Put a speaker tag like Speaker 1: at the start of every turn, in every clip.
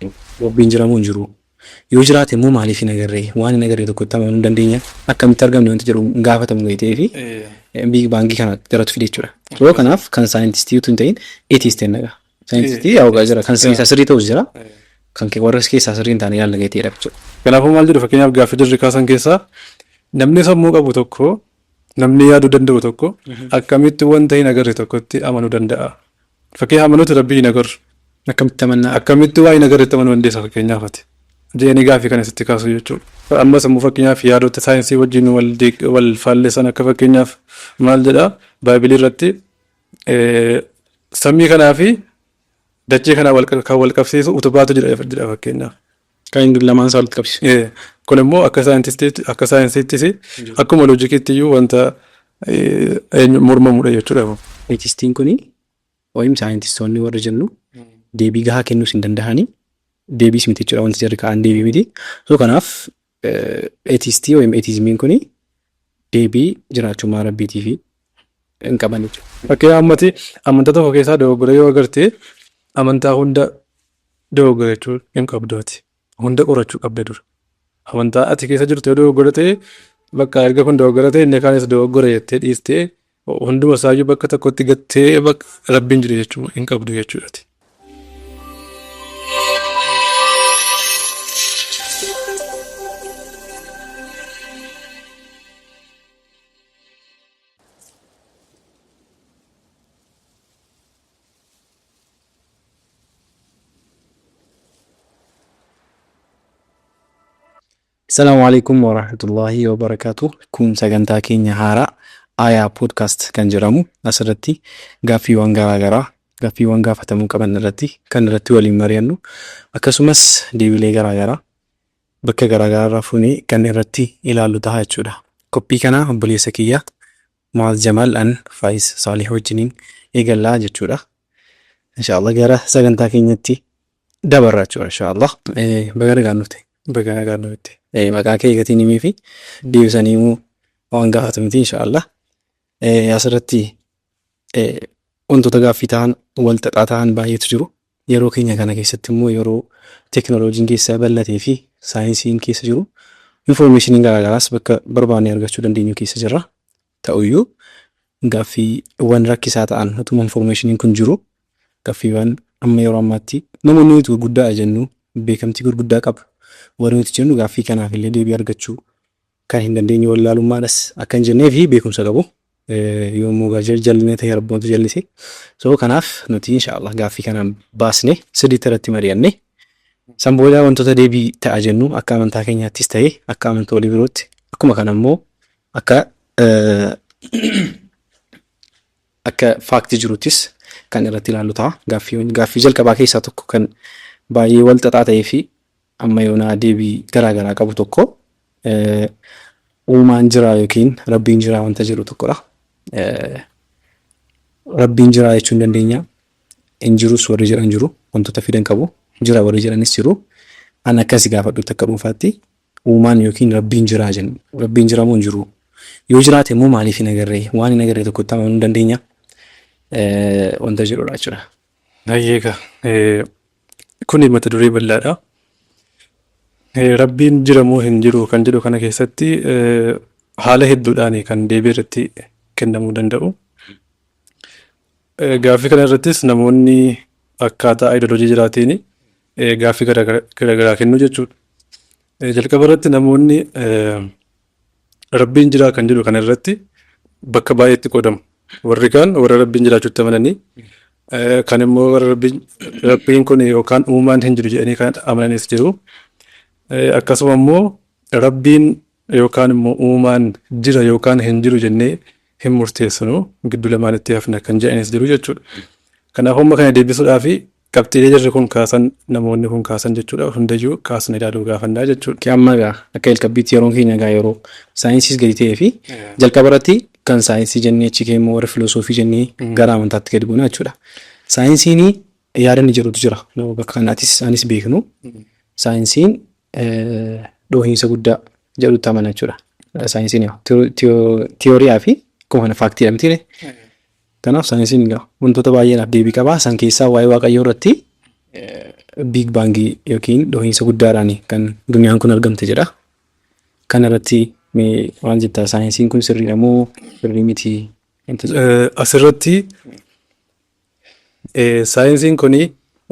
Speaker 1: Rabbiin jira moo hin jiru? Yoo jiraate immoo maaliif hin agarre? Waan hin agarre tokkotti amanuu hin dandeenya. Akkamitti argamne wanti jedhu hin gaafatamu gadi ta'ee fi Big Bang kana jaratu fide jechuudha. So kanaaf kan saayintistii utuu hin ta'in atheist jenna egaa. Saayintistii yaa ogaa jira. Kan keessaa sirrii ta'us jira. Kan warra keessaa sirrii hin taane ilaalla gadi ta'edha jechuudha.
Speaker 2: Kanaafuu maal jedhu fakkeenyaaf gaaffii jarri kaasan keessaa namni sammuu qabu tokko namni yaaduu danda'u tokko akkamitti wanta hin agarre tokkotti amanuu danda'a? Fakkeenyaaf amanuuti rabbii hin agarru.
Speaker 1: Akkamitti amannaa?
Speaker 2: Akkamitti waa hin agarretti amanuu dandeessa fakkeenyaaf ati? Jedhanii gaaffii kana sitti kaasu jechuudha. Ammas immoo fakkeenyaaf yaadota saayinsii wajjin wal wal faallessan akka fakkeenyaaf maal jedha baaybilii irratti samii kanaa fi dachee kanaa kan wal qabsiisu utubaatu jira jedha fakkeenyaaf.
Speaker 1: Kan inni lamaan isaa walitti qabsiisu.
Speaker 2: Kun immoo akka saayintistiitti akka saayinsiittis akkuma loojikiitti iyyuu wanta eenyu mormamudha jechuudha.
Speaker 1: Eetistiin kuni wayim saayintistoonni warri jennu deebii gahaa kennuus hin dandahani. Deebiis miti jechuudha wanti jarri ka'an deebii miti. So kanaaf eetistii wayim eetizimiin kuni deebii jiraachummaa rabbiitii fi hin qaban jechuudha.
Speaker 2: Fakkeenyaaf ammati amantaa tokko keessaa dogoggora yoo agarte amantaa hunda dogoggora jechuu hin qabdu ati. Hunda qorachuu qabda dura. Amantaa ati keessa jirtu yoo dogoggora ta'e bakka erga kun dogoggora ta'e inni kaanis dogoggora jettee dhiistee hunduma isaayyuu bakka tokkotti gattee bakka rabbiin jiru jechuu hin qabdu jechuudha ati.
Speaker 1: Assalaamu alaikum warahmatullahi wabarakatuh. Kun sagantaa keenya haaraa Aayaa Podcast kan jedhamu asirratti gaaffiiwwan garaa garaa gaaffiiwwan gaafatamuu qaban irratti kan irratti waliin mari'annu akkasumas deebiilee garaa garaa bakka garaa garaa irraa fuunee kan irratti ilaallu ta'a jechuudha. Qophii kana obboleessa kiyya Mu'aaz Jamaal an Faayiz Saalih wajjiniin eegallaa jechuudha. Inshaallah gara sagantaa keenyatti dabarra jechuudha inshaallah. Baga nagaan dhufte.
Speaker 2: Baga nagaan dhufte.
Speaker 1: Maqaa kee gatiin himii fi deebisanii himuu waan gaafatu miti inshaallah. Asirratti wantoota gaaffii ta'an wal xaxaa ta'an baay'eetu jiru. Yeroo keenya kana keessatti immoo yeroo teekinooloojiin keessa bal'atee fi saayinsiin keessa jiru infoormeeshiniin garaagaraas bakka barbaanne argachuu dandeenyu keessa jirra. Ta'uyyuu gaaffiiwwan rakkisaa ta'an utuma infoormeeshiniin kun jiru gaaffiiwwan amma yeroo ammaatti namoonni nuti gurguddaadha jennu beekamtii gurguddaa qabu warri nuti jennu gaaffii kanaaf illee deebii argachuu kan hin dandeenye wallaalummaadhas akka hin jennee fi beekumsa qabu. Yommuu gaa jallinee ta'e rabboontu jallise. So kanaaf nuti inshaallah gaaffii kanaan baasne sirriitti irratti mari'anne san booda wantoota deebii ta'a jennu akka amantaa keenyaattis ta'e akka amantoolee birootti akkuma kana immoo akka akka faaktii jiruttis kan irratti ilaallu ta'a. Gaaffii gaaffii jalqabaa keessaa tokko kan baay'ee wal xaxaa ta'ee fi amma yoonaa deebii garaa garaa qabu tokko uumaan jiraa yookiin rabbiin jiraa wanta jedhu tokkodha. Rabbiin jiraa jechuu hin dandeenya. Hin jirus warri jedhan jiru. Wantoota fidan qabu. Jira warri jedhanis jiru. An akkasi gaafadhutti akka dhuunfaatti uumaan yookiin rabbiin jiraa jenna. Rabbiin jira moo hin jiru? Yoo jiraate immoo maaliif hin agarre? Waan hin agarre tokkotti amanuu hin dandeenya. Wanta jedhudha jechuudha.
Speaker 2: Hayyee egaa kuni mata duree bal'aadha. Rabbiin jira moo hin jiru kan jedhu kana keessatti haala hedduudhaan kan deebii irratti kennamuu danda'u. Gaaffii kana irrattis namoonni akkaataa aayidoloojii jiraatiin gaaffii garaagaraa kennu jechuudha. Jalqaba irratti namoonni Rabbiin jiraa kan jedhu kana irratti bakka baay'eetti qoodamu. Warri kaan warra Rabbiin jiraachuutti amananii kan immoo warra Rabbiin kun yookaan uumaan hin jiru jedhanii kan amananis jiru. Akkasuma immoo Rabbiin yookaan immoo uumaan jira yookaan hin jiru jennee hin murteessinu gidduu lamaanitti hafna kan jedhanis jiru jechuudha. Kanaaf amma kana deebisuudhaaf Qabxiilee jarri kun kaasan, namoonni kun kaasan jechuudha, hundayyuu kaasne ilaaluu gaafannaa jechuudha.
Speaker 1: Okay, amma egaa akka jalqabbiitti yeroon keenya egaa yeroo saayinsiis gadi ta'ee fi jalqaba irratti kan saayinsii jennee achi kee immoo warra filosoofii jennee gara amantaatti gadi buuna jechuudha. Saayinsiin yaada inni jedhutu jira. Bakka kanaatis anis beeknu saayinsiin dhoohiinsa guddaa jedhutti amana jechuudha. Saayinsiin tiyooriyaa fi akkuma kana faaktiidha mitiire. Kanaaf saayinsiin egaa wantoota baay'eedhaaf deebii qaba. San keessaa waa'ee Waaqayyoo irratti Big Bangii yookiin dhohiinsa guddaadhaan kan duniyaan kun argamte jedha. Kana irratti mee maal jettaa, saayinsiin kun sirriidha moo sirrii miti? Wanta jedhu.
Speaker 2: Asirratti saayinsiin kun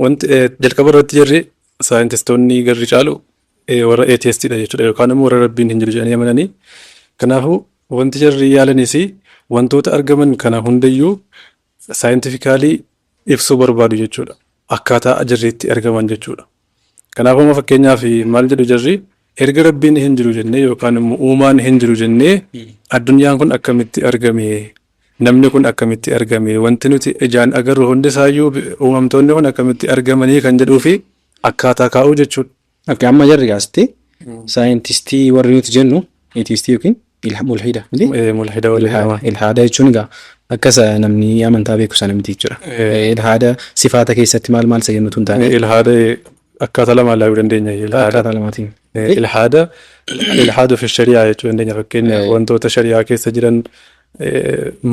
Speaker 2: wanti jalqaba irratti jirri saayintistoonni garri caalu warra atheistidha jechuudha yookaan immoo warra rabbiin hin jiru jedhanii amananii. Kanaafuu wanti jarri yaalanis wantoota argaman kana hundayyuu scientifically ibsuu barbaadu jechuudha. Akkaataa jarri itti argaman jechuudha. Kanaafuu amma fakkeenyaaf maal jedhu jarri, erga rabbiin hin jiru jennee yookaan immoo uumaan hin jiru jennee, addunyaan kun akkamitti argame, namni kun akkamitti argame, wanti nuti ijaan agarru hundi isaayyuu, uumamtoonni kun akkamitti argamanii kan jedhuu fi akkaataa kaa'uu jechuudha.
Speaker 1: Okay, amma jarri gaasti saayintistii warri nuti jennu atheistii yookiin mulhida miti?
Speaker 2: Mulhida waliin.
Speaker 1: Ilhaada jechuun egaa akka isa namni amantaa beeku sana miti jechuudha. Ilhaada sifaata keessatti maal maal isa jennutu hin taane.
Speaker 2: Ilhaada akkaataa lamaan ilaaluu dandeenya. Ilhaada
Speaker 1: Akkaataa lamaatiin.
Speaker 2: Ilhaada, ilhaadu fi shari'aa jechuu dandeenya. Fakkeenya wantoota shari'aa keessa jiran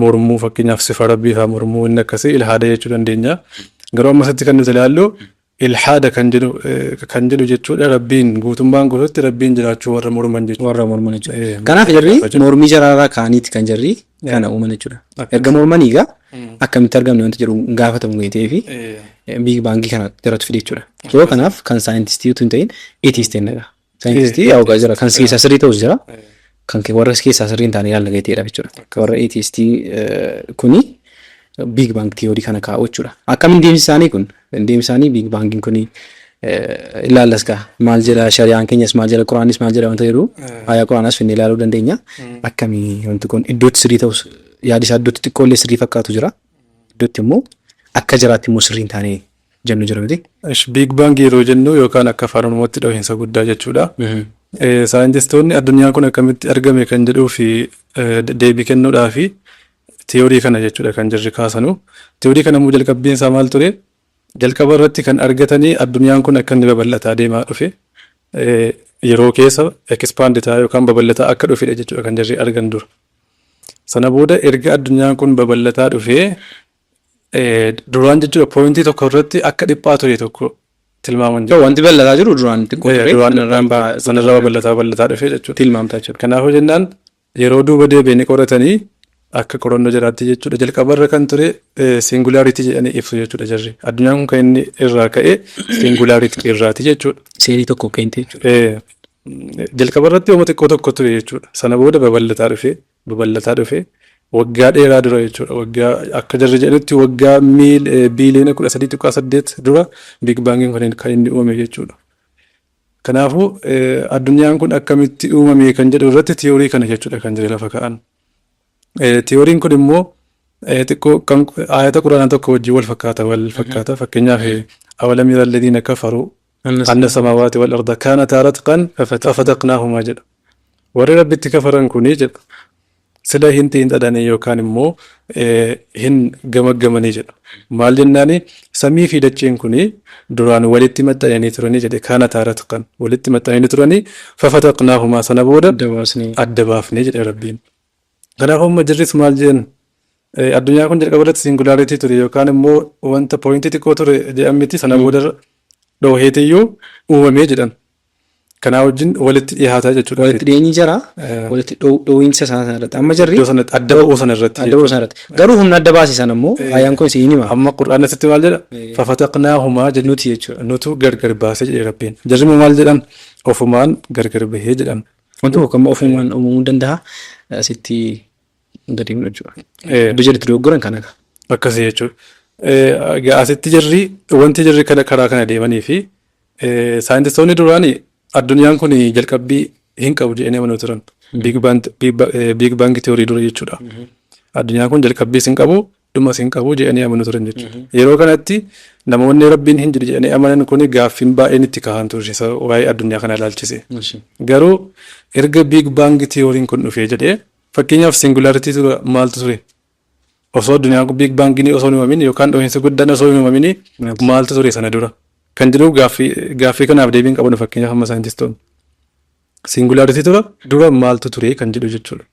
Speaker 2: mormuu, fakkeenyaaf sifa rabbii fa'aa mormuu, inni akkasii ilhaada jechuu dandeenya. Garuu ammasitti kan nuti ilaallu ilhaada kan jedhu jechuudha, rabbiin guutummaan guututti rabbiin jiraachuu warra morman jechuudha.
Speaker 1: Warra morman jechuudha. Kanaaf jarri mormii jaraarraa kaaniiti kan jarri kana uuman jechuudha. Erga mormanii egaa akkamitti argamne wanta jedhu gaafatamu geetee fi Big Bangii kana jaratu fide jechuudha. Yeroo kanaaf kan saayintistii utuu hin ta'in atheistii jenna. Saayintistii yaa ogaa jira, kan keessaa sirrii ta'us jira. Kan warra keessaa sirrii hin taane ilaalla geeteedha jechuudha. Warra atheistii kuni Big Bang theory kana kaa'u jechuudha. Akkamiin deemsi isaanii kun? Deemsi isaanii Big Bangiin kuni ilaallas gaa maal jedha, shari'aan keenyas maal jedha, quraanis maal jedha wanta jedhu, aayaa quraanas finnee ilaaluu dandeenya. Akkamii wanti kun iddootti sirrii ta'us, yaadi isaa iddootti xiqqoollee sirrii fakkaatu jira. Iddootti immoo akka jiraatti immoo sirrii hin taane jennu jira miti.
Speaker 2: Big Bang yeroo jennu yookaan akka afaan Oromootti dhohiinsa guddaa jechuudha. Saayintistoonni addunyaan kun akkamitti argame kan jedhuu fi deebii kennuudhaa fi tiyoorii kana jechuudha kan jarri kaasanu. Tiyoorii kana immoo jalqabbiin isaa maal ture? Jalqaba irratti kan argatanii addunyaan kun akka inni babal'ataa deemaa dhufe, yeroo keessa expand ta'aa yookaan babal'ataa akka dhufedha jechuudha kan jarri argan dura. Sana booda erga addunyaan kun babal'ataa dhufee, duraan jechuudha pointii tokko irratti akka dhiphaa ture tokko tilmaaman
Speaker 1: jechuudha. Wanti bal'ataa jiru duraan xiqqoo ture.
Speaker 2: Duraan sanarraa babal'ataa babal'ataa dhufe jechuudha.
Speaker 1: Tilmaamtaa jechuudha.
Speaker 2: Kanaafuu jennaan yeroo duuba deebi'anii qoratanii akka qorannoo jiraatti jechuudha. Jalqabarra kan ture singularity jedhanii ibsu jechuudha jarri. Addunyaan kun kan inni irraa ka'e singularity irraati jechuudha.
Speaker 1: Seerii tokko keente jechuudha.
Speaker 2: Jalqaba irratti hooma xiqqoo tokko ture jechuudha. Sana booda babal'ataa dhufe, babal'ataa dhufe, waggaa dheeraa dura jechuudha. Waggaa akka jarri jedhutti waggaa biiliyoona 13.8 dura Big Bangiin kan inni uumame jechuudha. Kanaafuu addunyaan kun akkamitti uumame kan jedhu irratti tiyoorii kana jechuudha kan jira lafa ka'an. Tiyooriin kun immoo xiqqoo kan ayata quraanaa tokko wajjin wal fakkaata. Fakkeenyaaf أولم ير الذين كفروا أن السماوات والأرض كانتا رتقا ففتقناهما jedha. Warri rabbitti kafaran kuni jedha. Sila hin xiinxalanii yookaan immoo hin gamaggamanii jedha. Maal jennaani, samii fi dacheen kuni duraan walitti maxxananii turanii jedhe, كانتا رتقا walitti maxxananii turanii, ففتقناهما sana booda adda baafnee jedhe rabbiin. Kanaaf amma jirris maal jedhan, addunyaa kun jalqaba irratti singularity ture yookaan immoo wanta pointii xiqqoo ture jedhan miti, sana booda dhooheetiyyuu uumamee jedhan. Kanaa wajjin walitti dhiyaataa jechuudha.
Speaker 1: Walitti dhiyeenyi jira. Walitti dhoowwiinsa sana irratti. Amma jarri
Speaker 2: Iddoo sanatti adda ba'uu sana irratti.
Speaker 1: Adda ba'uu sana irratti. Garuu humna adda baase sana immoo ayaan kun isin hima.
Speaker 2: Amma qur'aanni asitti maal jedha? ففتقناهما jedhu.
Speaker 1: Nuti jechuudha.
Speaker 2: Nutu gargar baasee jedhe rabbiin. Jarri immoo maal jedhan? Ofumaan gargar bahee jedhan.
Speaker 1: Wanti tokko amma ofumaan uumamuu danda'a. Asitti gadi deemnu jechuudha. Iddoo jedhetti doggoran kana.
Speaker 2: Akkasii jechuudha. Egaa asitti jarri wanti jarri kana karaa kana deemanii fi saayintistoonni duraanii addunyaan kun jalqabbii hin qabu jedhanii amanuu turan. Big Bang theory dura jechuudha. Addunyaan kun jalqabbiis hin qabu, dhumas hin qabu jedhanii amanuu turan jechuudha. Yeroo kanatti namoonni rabbiin hin jiru jedhanii amanan kun gaaffiin baay'een itti kaa'an ture isa waa'ee addunyaa kana ilaalchise. Garuu erga Big Bang theory'n kun dhufee jedhee, fakkeenyaaf singularity dura maaltu ture? Osoo addunyaan kun Big Bang osoo hin uumamin yookaan dhohiinsi guddaan osoo hin uumamin maaltu ture sana dura? Kan jedhu gaaffii kanaaf deebiin qabanu fakkeenyaaf amma saayintistoonni. Singularity dura maaltu ture kan jedhu jechuudha.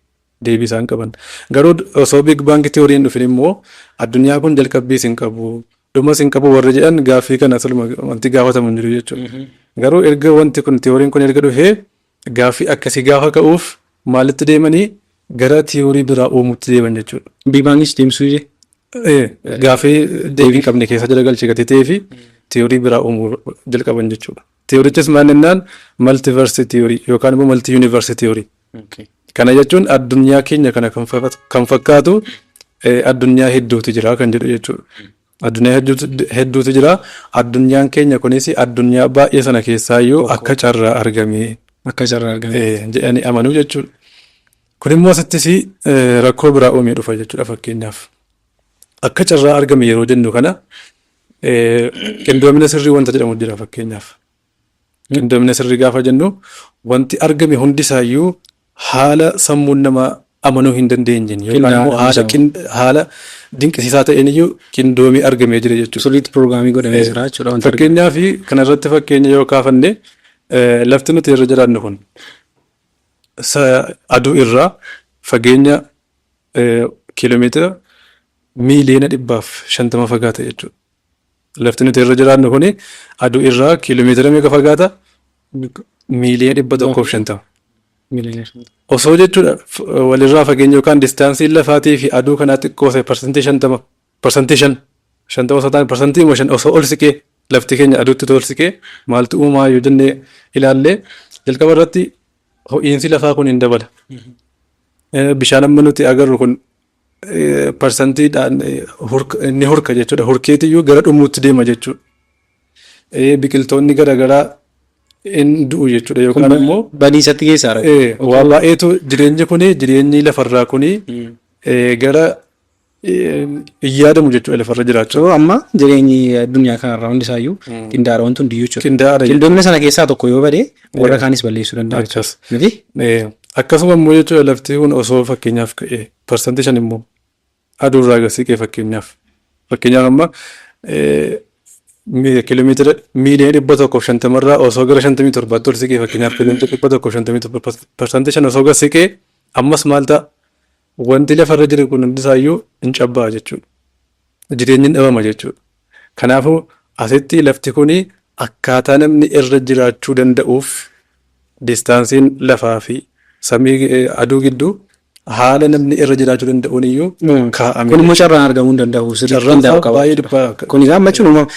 Speaker 2: Deebii isaan qaban. Garuu osoo Big Bang theory hin dhufin immoo addunyaa kun jalqabbiis hin qabu. Dhumas hin qabu warri jedhan gaaffii kana suluma wanti gaafatamu hin jiru jechuudha. Garuu erga wanti kun tiyooriin kun erga dhufee gaaffii akkasii gaafa ka'uuf maalitti deemanii gara tiyoorii biraa uumuutti deeman jechuudha.
Speaker 1: Big Bangis deemsuu jee.
Speaker 2: Gaaffii deebii hin qabne keessa jala galche gatii ta'ee fi tiyoorii biraa uumuu jalqaban jechuudha. Tiyoorichis maal jennaan multiverse theory yookaan immoo multi universe theory. Kana jechuun addunyaa keenya kana kan fakkaatu addunyaa hedduutu jira kan jedhu jechuudha. Addunyaa hedduutu jira. Addunyaan keenya kunis addunyaa baay'ee sana keessaayyuu akka carraa argame
Speaker 1: Akka carraa argame.
Speaker 2: Jedhanii amanuu jechuudha. Kun immoo asittis rakkoo biraa uumee dhufa jechuudha fakkeenyaaf. Akka carraa argame yeroo jennu kana qindoomina sirrii wanta jedhamu jira fakkeenyaaf. Qindoomina sirrii gaafa jennu wanti argame hundisaayyuu haala sammuun namaa amanuu hin dandeenyeen yookaan immoo haala dinqisiisaa ta'een iyyuu qindoomee argamee jira jechuudha.
Speaker 1: Sirriitti pirogiraamii godhamee jira jechuudha wanta
Speaker 2: argame. Fakkeenyaaf kanarratti fakkeenya yoo kaafanne lafti nuti irra jiraannu kun aduu irraa fageenya kiiloomeetira 150,000,000 fagaata jechuudha. Lafti nuti irra jiraannu kuni aduu irraa kiiloomeetira meeqa fagaata? 150,000,000. Osoo jechuudha walirraa fageenya yookaan distaansiin lafaatii fi aduu kanaa xiqqoo ta'e 50%, 5% 50 osoo ta'an 5% osoo ol siqee lafti keenya aduutti ol siqee maaltu uumaa yoo jennee ilaalle jalqaba irratti ho'iinsi lafaa kun hin dabala. Bishaan amma nuti agarru kun parsantiidhaan ni hurka jechuudha. Hurkeetiyyuu gara dhumuutti deema jechuudha. Biqiltoonni garaagaraa in du'u jechuudha yookaan immoo
Speaker 1: Badiisatti geessaa
Speaker 2: rakkoo. Waa baay'eetu jireenyi kuni jireenyi lafarraa kuni gara hin yaadamu jechuudha lafarra jiraachuu.
Speaker 1: So amma jireenyi addunyaa kanarraa hundi isaayyuu qindaa'aadha wanti hundiyyuu jechuudha.
Speaker 2: Qindaa'aadha.
Speaker 1: Qindoomina sana keessaa tokko yoo bade warra kaanis balleessuu danda'a.
Speaker 2: Akkas.
Speaker 1: Miti?
Speaker 2: Akkasuma immoo jechuudha lafti kun osoo fakkeenyaaf ka'ee 5% immoo aduurraa gad siqee fakkeenyaaf. Fakkeenyaaf amma kiiloomeetira 150,000,000 irraa osoo gara 57tti ol siqee fakkeenyaaf kiiloomeetira 157 5% osoo gad siqee ammas maal ta'a? Wanti lafarra jiru kun hundisaayyuu hin cabba'a jechuudha. Jireenyi hin dhabama jechuudha. Kanaafuu asitti lafti kun akkaataa namni irra jiraachuu danda'uuf distaansiin lafaa fi samii aduu gidduu haala namni irra jiraachuu danda'uun iyyuu kaa'amee.
Speaker 1: Kun immoo carraan argamuu hin danda'u. Sirriitti
Speaker 2: Carraan
Speaker 1: qindaa'uu
Speaker 2: isaa
Speaker 1: qaba.
Speaker 2: baay'ee dhiphaa.
Speaker 1: Kun egaa amma jechuun uumama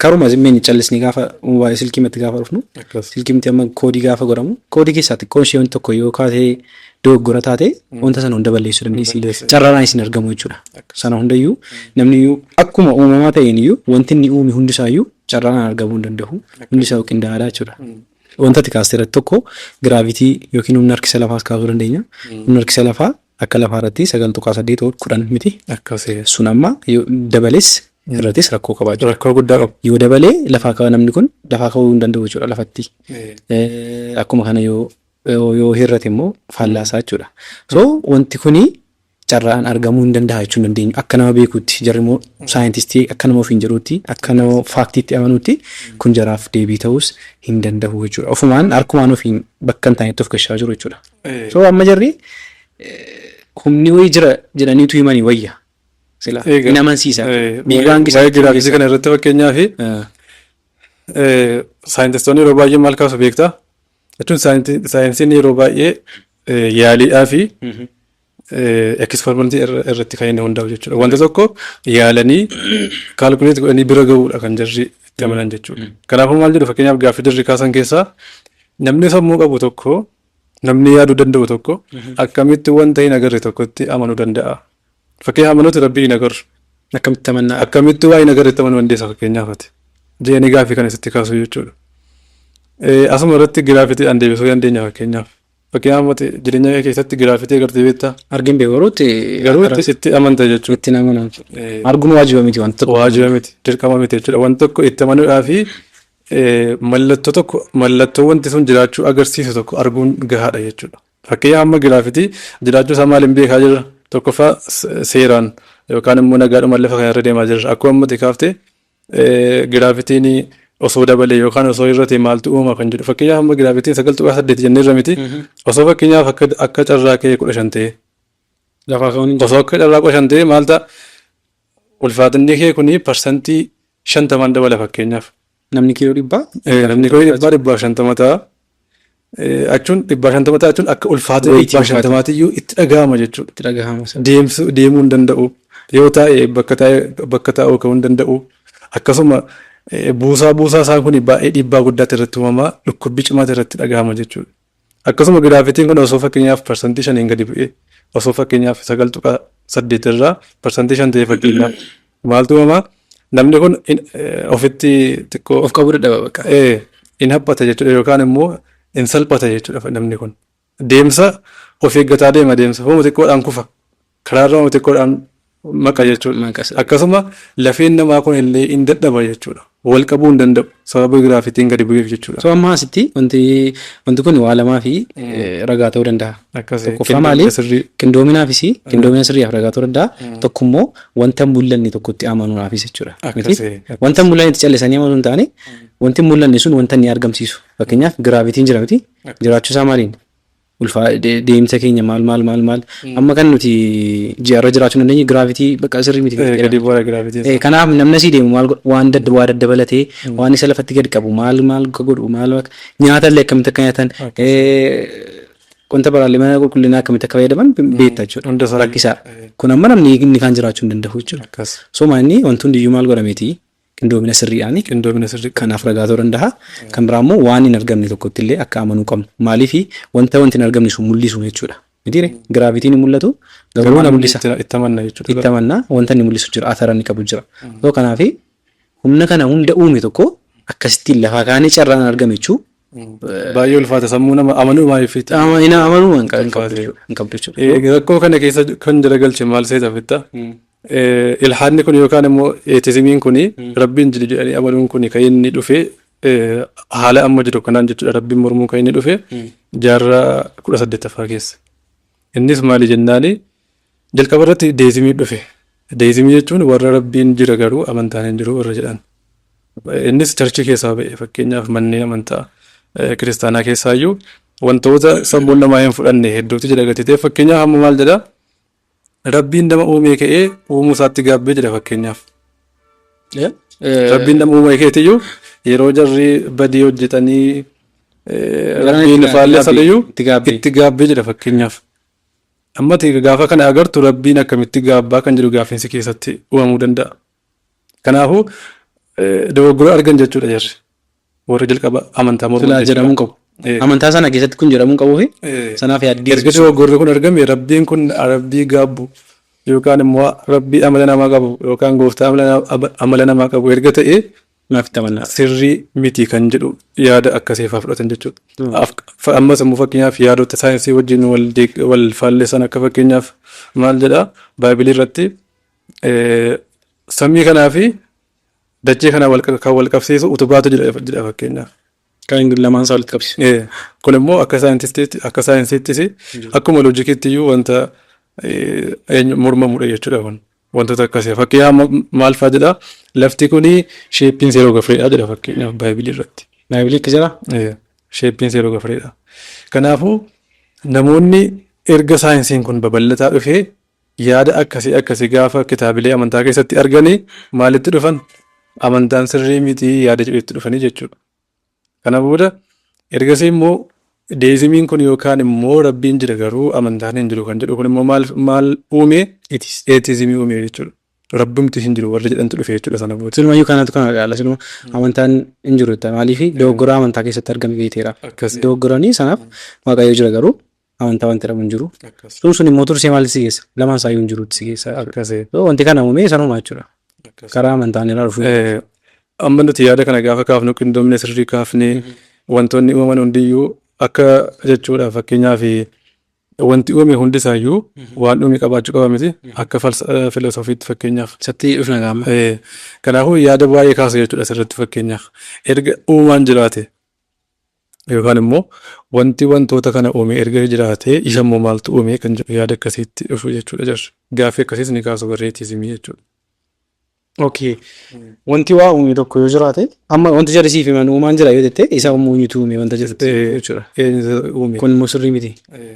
Speaker 1: karuma zimmeen callisnee gaafa waa'ee silkiimatti gaafa dhufnu
Speaker 2: Akkas.
Speaker 1: silkiimti amma koodii gaafa godhamu koodii keessaa xiqqoon ishee wanti tokko yoo kaatee dogoggora taate wanta sana hunda balleessuu dandeessi.
Speaker 2: Balleessa.
Speaker 1: Carraadhaan isin argamu jechuudha. Sana hundayyuu namni iyyuu akkuma uumamaa ta'een iyyuu wanti inni uume hundisaayyuu carraadhaan argamuu hin danda'u. Hundi isaa qindaa'aadha jechuudha. Wanta ati kaaste irratti tokko giraavitii yookiin humna harkisa lafaas kaasuu dandeenya. Humna harkisa lafaa akka lafaa irratti 9.8 ol 10 miti.
Speaker 2: Akkasii.
Speaker 1: Sun amma yoo dabales irrattis rakkoo qabaa jira.
Speaker 2: Rakkoo guddaa qaba.
Speaker 1: Yoo dabalee lafaa ka'a namni kun lafaa ka'uu hin danda'u jechuudha lafatti. Akkuma kana yoo yoo hir'ate immoo faallaa isaa jechuudha. So wanti kuni carraan argamuu hin danda'a jechuu hin dandeenyu. Akka nama beekuutti jarri immoo saayintistii akka nama ofiin jedhuutti akka nama faaktiitti amanuutti kun jaraaf deebii ta'uus hin danda'u jechuudha. Ofumaan harkumaan ofiin bakka hin taanetti of gashaa jiru jechuudha. So amma jarri humni wayii jira jedhaniitu himanii wayya. Sila hin amansiisa. Meeqaan
Speaker 2: Waa'ee giraafiksii kana irratti fakkeenyaaf saayintistoonni yeroo baay'ee maal kaasu beektaa? Jechuun saayinsiin yeroo baay'ee yaaliidhaa fi eksperimentii irratti kan inni hundaa'u jechuudha. Wanta tokko yaalanii kaalkuleet godhanii bira gahuudha kan jarri itti amanan jechuudha. Kanaafuu maal jedhu fakkeenyaaf gaaffii jarri kaasan keessaa namni sammuu qabu tokko namni yaaduu danda'u tokko akkamitti wanta hin agarre tokkotti amanuu danda'a? Fakkeenyaaf amanuuti rabbii hin agarru.
Speaker 1: Akkamitti amannaa?
Speaker 2: Akkamitti waa hin agarretti amanuu dandeessa fakkeenyaaf ati? Jedhanii gaaffii kana sitti kaasu jechuudha. Asuma irratti giraafitiidhaan deebisuu dandeenya fakkeenyaaf. Fakkeenyaaf ati jireenya kee keessatti giraafitii agartee beektaa?
Speaker 1: Argin beeku garuu itti
Speaker 2: Garuu itti amanta jechuudha.
Speaker 1: Itti nama Arguun waajiba miti wanta tokko.
Speaker 2: Waajiba miti dirqama miti jechuudha. Wanta tokko itti amanuudhaa fi mallattoo tokko mallattoo wanti sun jiraachuu agarsiisu tokko arguun gahaadha jechuudha. Fakkeenyaaf amma giraafitii jiraachuu isaa maaliin beekaa jirra? Tokkoffaa seeraan yookaan immoo nagaadhumaan lafa kana irra deemaa jirra. Akkuma amma ati kaafte giraafitiin osoo dabalee yookaan osoo hir'ate maaltu uumama kan jedhu. Fakkeenyaaf amma giraafitiin 9.8 jennee irra miti. Osoo fakkeenyaaf akka carraa ka'ee 15 ta'e.
Speaker 1: Lafaa ka'uun hin
Speaker 2: jiru. Osoo akka carraa 15 ta'e maal ta'a? Ulfaatinni kee kuni 50% dabala fakkeenyaaf.
Speaker 1: Namni kiiloo 100?
Speaker 2: Namni kiiloo 100 150 ta'a. Achuun 150 ta'a jechuun akka ulfaatina
Speaker 1: Weightii
Speaker 2: 150tiyyuu itti dhaga'ama jechuudha.
Speaker 1: Itti dhagahama.
Speaker 2: Deemsu deemuu hin danda'u. Yoo taa'e bakka taa'e bakka taa'uu ka'uu hin danda'u. Akkasuma buusaa buusaa isaa kun baay'ee dhiibbaa guddaatti irratti uumama, dhukkubbii cimaatu irratti dhaga'ama jechuudha. Akkasuma gravityn kun osoo fakkeenyaaf 5%n gadi bu'ee, osoo fakkeenyaaf 9.8 irraa 5% ta'e fakkeenyaaf, maaltu uumama? Namni kun ofitti xiqqoo
Speaker 1: Of qabuu dadhaba bakka.
Speaker 2: In haphata jechuudha yookaan immoo in salphata jechuudha namni kun. Deemsa of eeggataa deema, deemsa hooma xiqqoodhaan kufa. Karaarra hooma xiqqoodhaan maqa jechuudha.
Speaker 1: Maqa.
Speaker 2: Akkasuma lafeen namaa kun illee in dadhaba jechuudha. Wal qabuu hin danda'u sababa gravityn gadi bu'eef jechuudha.
Speaker 1: So amma asitti wanti kun waa lamaa fi ragaa ta'uu danda'a.
Speaker 2: Akkasii.
Speaker 1: Tokkoffaa maali?
Speaker 2: Sirrii.
Speaker 1: Qindoominaafis, qindoomina sirriidhaaf ragaa ta'uu danda'a. Tokko immoo wanta hin mul'anne tokkotti amanuudhaafis jechuudha. Miti?
Speaker 2: Akkasii.
Speaker 1: Wanta hin mul'anne itti callisanii amanuu hin taane, wanti hin mul'anne sun wanta inni argamsiisu. Fakkeenyaaf gravityn jira miti? Jiraachuu isaa maaliin? Ulfaa deemsa keenya maal maal maal maal amma kan nuti ji'arra jiraachuu hin dandeenye gravity bakka sirrii miti.
Speaker 2: Gadi bu'aa gravityn.
Speaker 1: Kanaaf namni asii deemu maal godha? Waan dadda waa daddabalatee waan isa lafatti gadi qabu maal maal akka godhu, maal akka nyaata illee akkamitti akka nyaatan, wanta baraallee mana qulqullinaa akkamitti akka fayyadaman beekta jechuudha.
Speaker 2: Hunda isaa.
Speaker 1: Rakkisaa. Kun amma namni inni kaan jiraachuu hin danda'u jechuudha.
Speaker 2: Akkas.
Speaker 1: So inni wanti hundiyyuu maal godhameeti? Qindoomina sirriidhaani.
Speaker 2: Qindoomina sirrii.
Speaker 1: Kanaaf ragaa ta'uu danda'a. Kan biraa immoo waan hin argamne tokkotti illee akka amanuu qabnu. Maaliif? Wanta wanti hin argamne sun mul'isu jechuudha. Mitiire? Gravityn hin mul'atu garuu maal mul'isa?
Speaker 2: Itti amanna jechuudha.
Speaker 1: Itti amannaa, wanta inni mul'isu jira, athara inni qabu jira. So kanaaf humna kana hunda uume tokko akkasittiin lafaa kaanee carraan argame jechuu
Speaker 2: Baay'ee ulfaata, sammuu nama amanuu maaliif?
Speaker 1: Amanuu hin qabdu jechuudha. Hin qabdu jechuudha.
Speaker 2: Rakkoo kana keessa kan jala galche maal seeta fitta? Ilhaadni kun yookaan immoo atheismiin kun, rabbiin jiru jedhanii amanuun kun kan inni dhufe haala amma jiru kanaan jechuudha, rabbiin mormuu kan inni dhufe jaarraa 18ffaa keessa. Innis maali jennaani, jalqaba irratti deismii dhufe. Deismii jechuun warra rabbiin jira garuu amantaan hin jiru warra jedhan. Innis churchii keessaa ba'e. Fakkeenyaaf manneen amantaa kiristaanaa keessaayyuu wantoota sammuun namaa hin fudhanne hedduutu jira gatii ta'e. Fakkeenyaaf amma maal jedha? Rabbiin nama uumee ka'ee uumuu isaatti gaabbee jedha fakkeenyaaf. Rabbiin nama uumee keetiyyuu yeroo jarri badii hojjetanii rabbiin faallessaniyyuu
Speaker 1: Itti gaabbee.
Speaker 2: Itti gaabbee jedha fakkeenyaaf. Amma ati gaafa kana agartu rabbiin akkamitti gaabbaa kan jedhu gaaffiinsi keessatti uumamuu danda'a. Kanaafuu dogoggora argan jechuudha jarri. Warri jalqaba amantaa morman
Speaker 1: Silaa
Speaker 2: jechuudha.
Speaker 1: jedhamuu qabu. Amantaa sana keessatti kun jedhamuu qabuu fi sanaaf yaaddii.
Speaker 2: Erga dogoggorri kun argame, rabbiin kun rabbii gaabbu yookaan immoo rabbii amala namaa qabu yookaan gooftaa amala namaa qabu erga ta'e
Speaker 1: Naaf itti amannaa.
Speaker 2: sirrii miti kan jedhu yaada akkasii fa'aa fudhatan jechuudha. Ammas immoo fakkeenyaaf yaadota saayinsii wajjin wal faallessan akka fakkeenyaaf maal jedhaa, baaybilii irratti samii kanaa fi dachee kana kan wal qabsiisu utubaatu jira jedha fakkeenyaaf.
Speaker 1: Kan lamaan isaa walitti qabsiisu.
Speaker 2: Kun immoo akka saayintistiitti, akka saayinsiittis akkuma loojikiitti iyyuu wanta eenyu mormamudha jechuudha kun. Wantoota akkasii. Fakkeenyaaf maal fa'aa jedha? Lafti kuni shapeiin seeroo gafureedha jedha fakkeenyaaf baaybilii irratti.
Speaker 1: Baaybilii akka jira?
Speaker 2: Shapeiin seeroo gafureedha. Kanaafuu namoonni erga saayinsiin kun babal'ataa dhufee yaada akkasii akkasii gaafa kitaabilee amantaa keessatti arganii maalitti dhufan? Amantaan sirrii miti yaada jedhutti dhufanii jechuudha. Kana booda ergasii immoo deismiin kun yookaan immoo rabbiin jira garuu amantaan hin jiru kan jedhu kun immoo maal maal uume? Atheismii uume jechuudha. Rabbumti hin jiru warri jedhantu dhufe jechuudha sana booda.
Speaker 1: Silumayyuu kanatu kana qaala, siluma amantaan hin jiru jetta. Maaliif? Dogoggora amantaa keessatti argame beekteera.
Speaker 2: Akkasii.
Speaker 1: Dogoggoranii sanaaf Waaqayyo jira garuu amantaa wanti jedhamu hin jiru.
Speaker 2: Akkas.
Speaker 1: Sun immoo tursee maalitti si geessa? Lamaan isaayyuu hin jirutti si geessa.
Speaker 2: Akkasii.
Speaker 1: So wanti kana uumee sanuma jechuudha.
Speaker 2: Akkas.
Speaker 1: Karaa amantaan irraa dhufu.
Speaker 2: Amma nuti yaada kana gaafa kaafnu, qindoomina sirrii kaafnee, wantoonni uumaman hundiyyuu akka jechuudha, fakkeenyaaf wanti uume hundisaayyuu waan uume qabaachuu qaba miti, akka filosoofiitti fakkeenyaaf.
Speaker 1: Isatti dhufna gaama.
Speaker 2: Kanaafuu yaada baay'ee kaasu jechuudha asirratti. Fakkeenyaaf erga uumaan jiraate yookaan immoo wanti wantoota kana uume erga jiraate, isa immoo maaltu uume kan jedhu yaada akkasiitti dhufu jechuudha jarri. Gaaffii akkasiis ni kaasu warri atheismii jechuudha.
Speaker 1: Okay. Wanti waa uume tokko yoo jiraate, amma wanti jarri siif himan uumaan jira yoo jette, isa uumuu eenyutu uume wanta jedhutti jechuudha.
Speaker 2: Eenyutu uume?
Speaker 1: Kun immoo sirrii miti.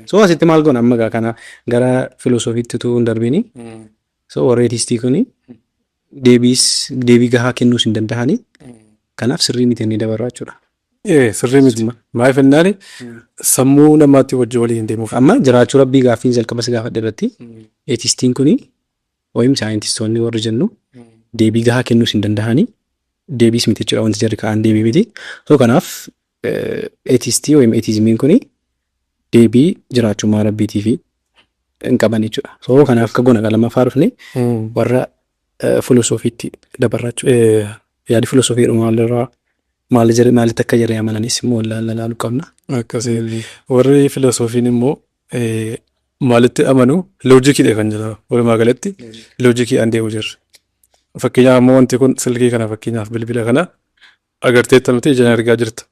Speaker 1: So asitti maal goona amma gaa kana gara filosoofiitti utuu hin darbini. So warri atheistii kuni Deebiis deebii gahaa kennuus hin danda'ani. Kanaaf sirrii miti inni dabarraa jechuudha.
Speaker 2: Sirrii miti. Maaliif jennaan, sammuu namaatti wajjin walii hin deemuuf.
Speaker 1: Amma jiraachuu Rabbii gaaffiin jalqaba si gaafadhe irratti atheistiin kuni wayim saayintistoonni warri jennu deebii gahaa kennuus hin danda'ani. Deebiis miti jechuudha, wanti jarri ka'an deebii miti. So kanaaf atheistii wayim atheismiin kuni deebii jiraachummaa Rabbiitii fi hin qaban jechuudha. So kanaaf akka gona lammaffaa dhufne warra filosoofiitti dabarraa jechuudha. Yaadi filosoofii jedhu maalirraa maal jedhe, maalitti akka jarri amananis immoo ilaaluu qabna.
Speaker 2: Akkasii. Warri filosoofiin immoo maalitti amanu? Loojikiidha kan jedhamu. Walumaa galatti loojikiidhaan deemu jirra. Fakkeenyaaf ammoo wanti kun silkii kana, fakkeenyaaf bilbila kana agarteetta miti, ijaan argaa jirta.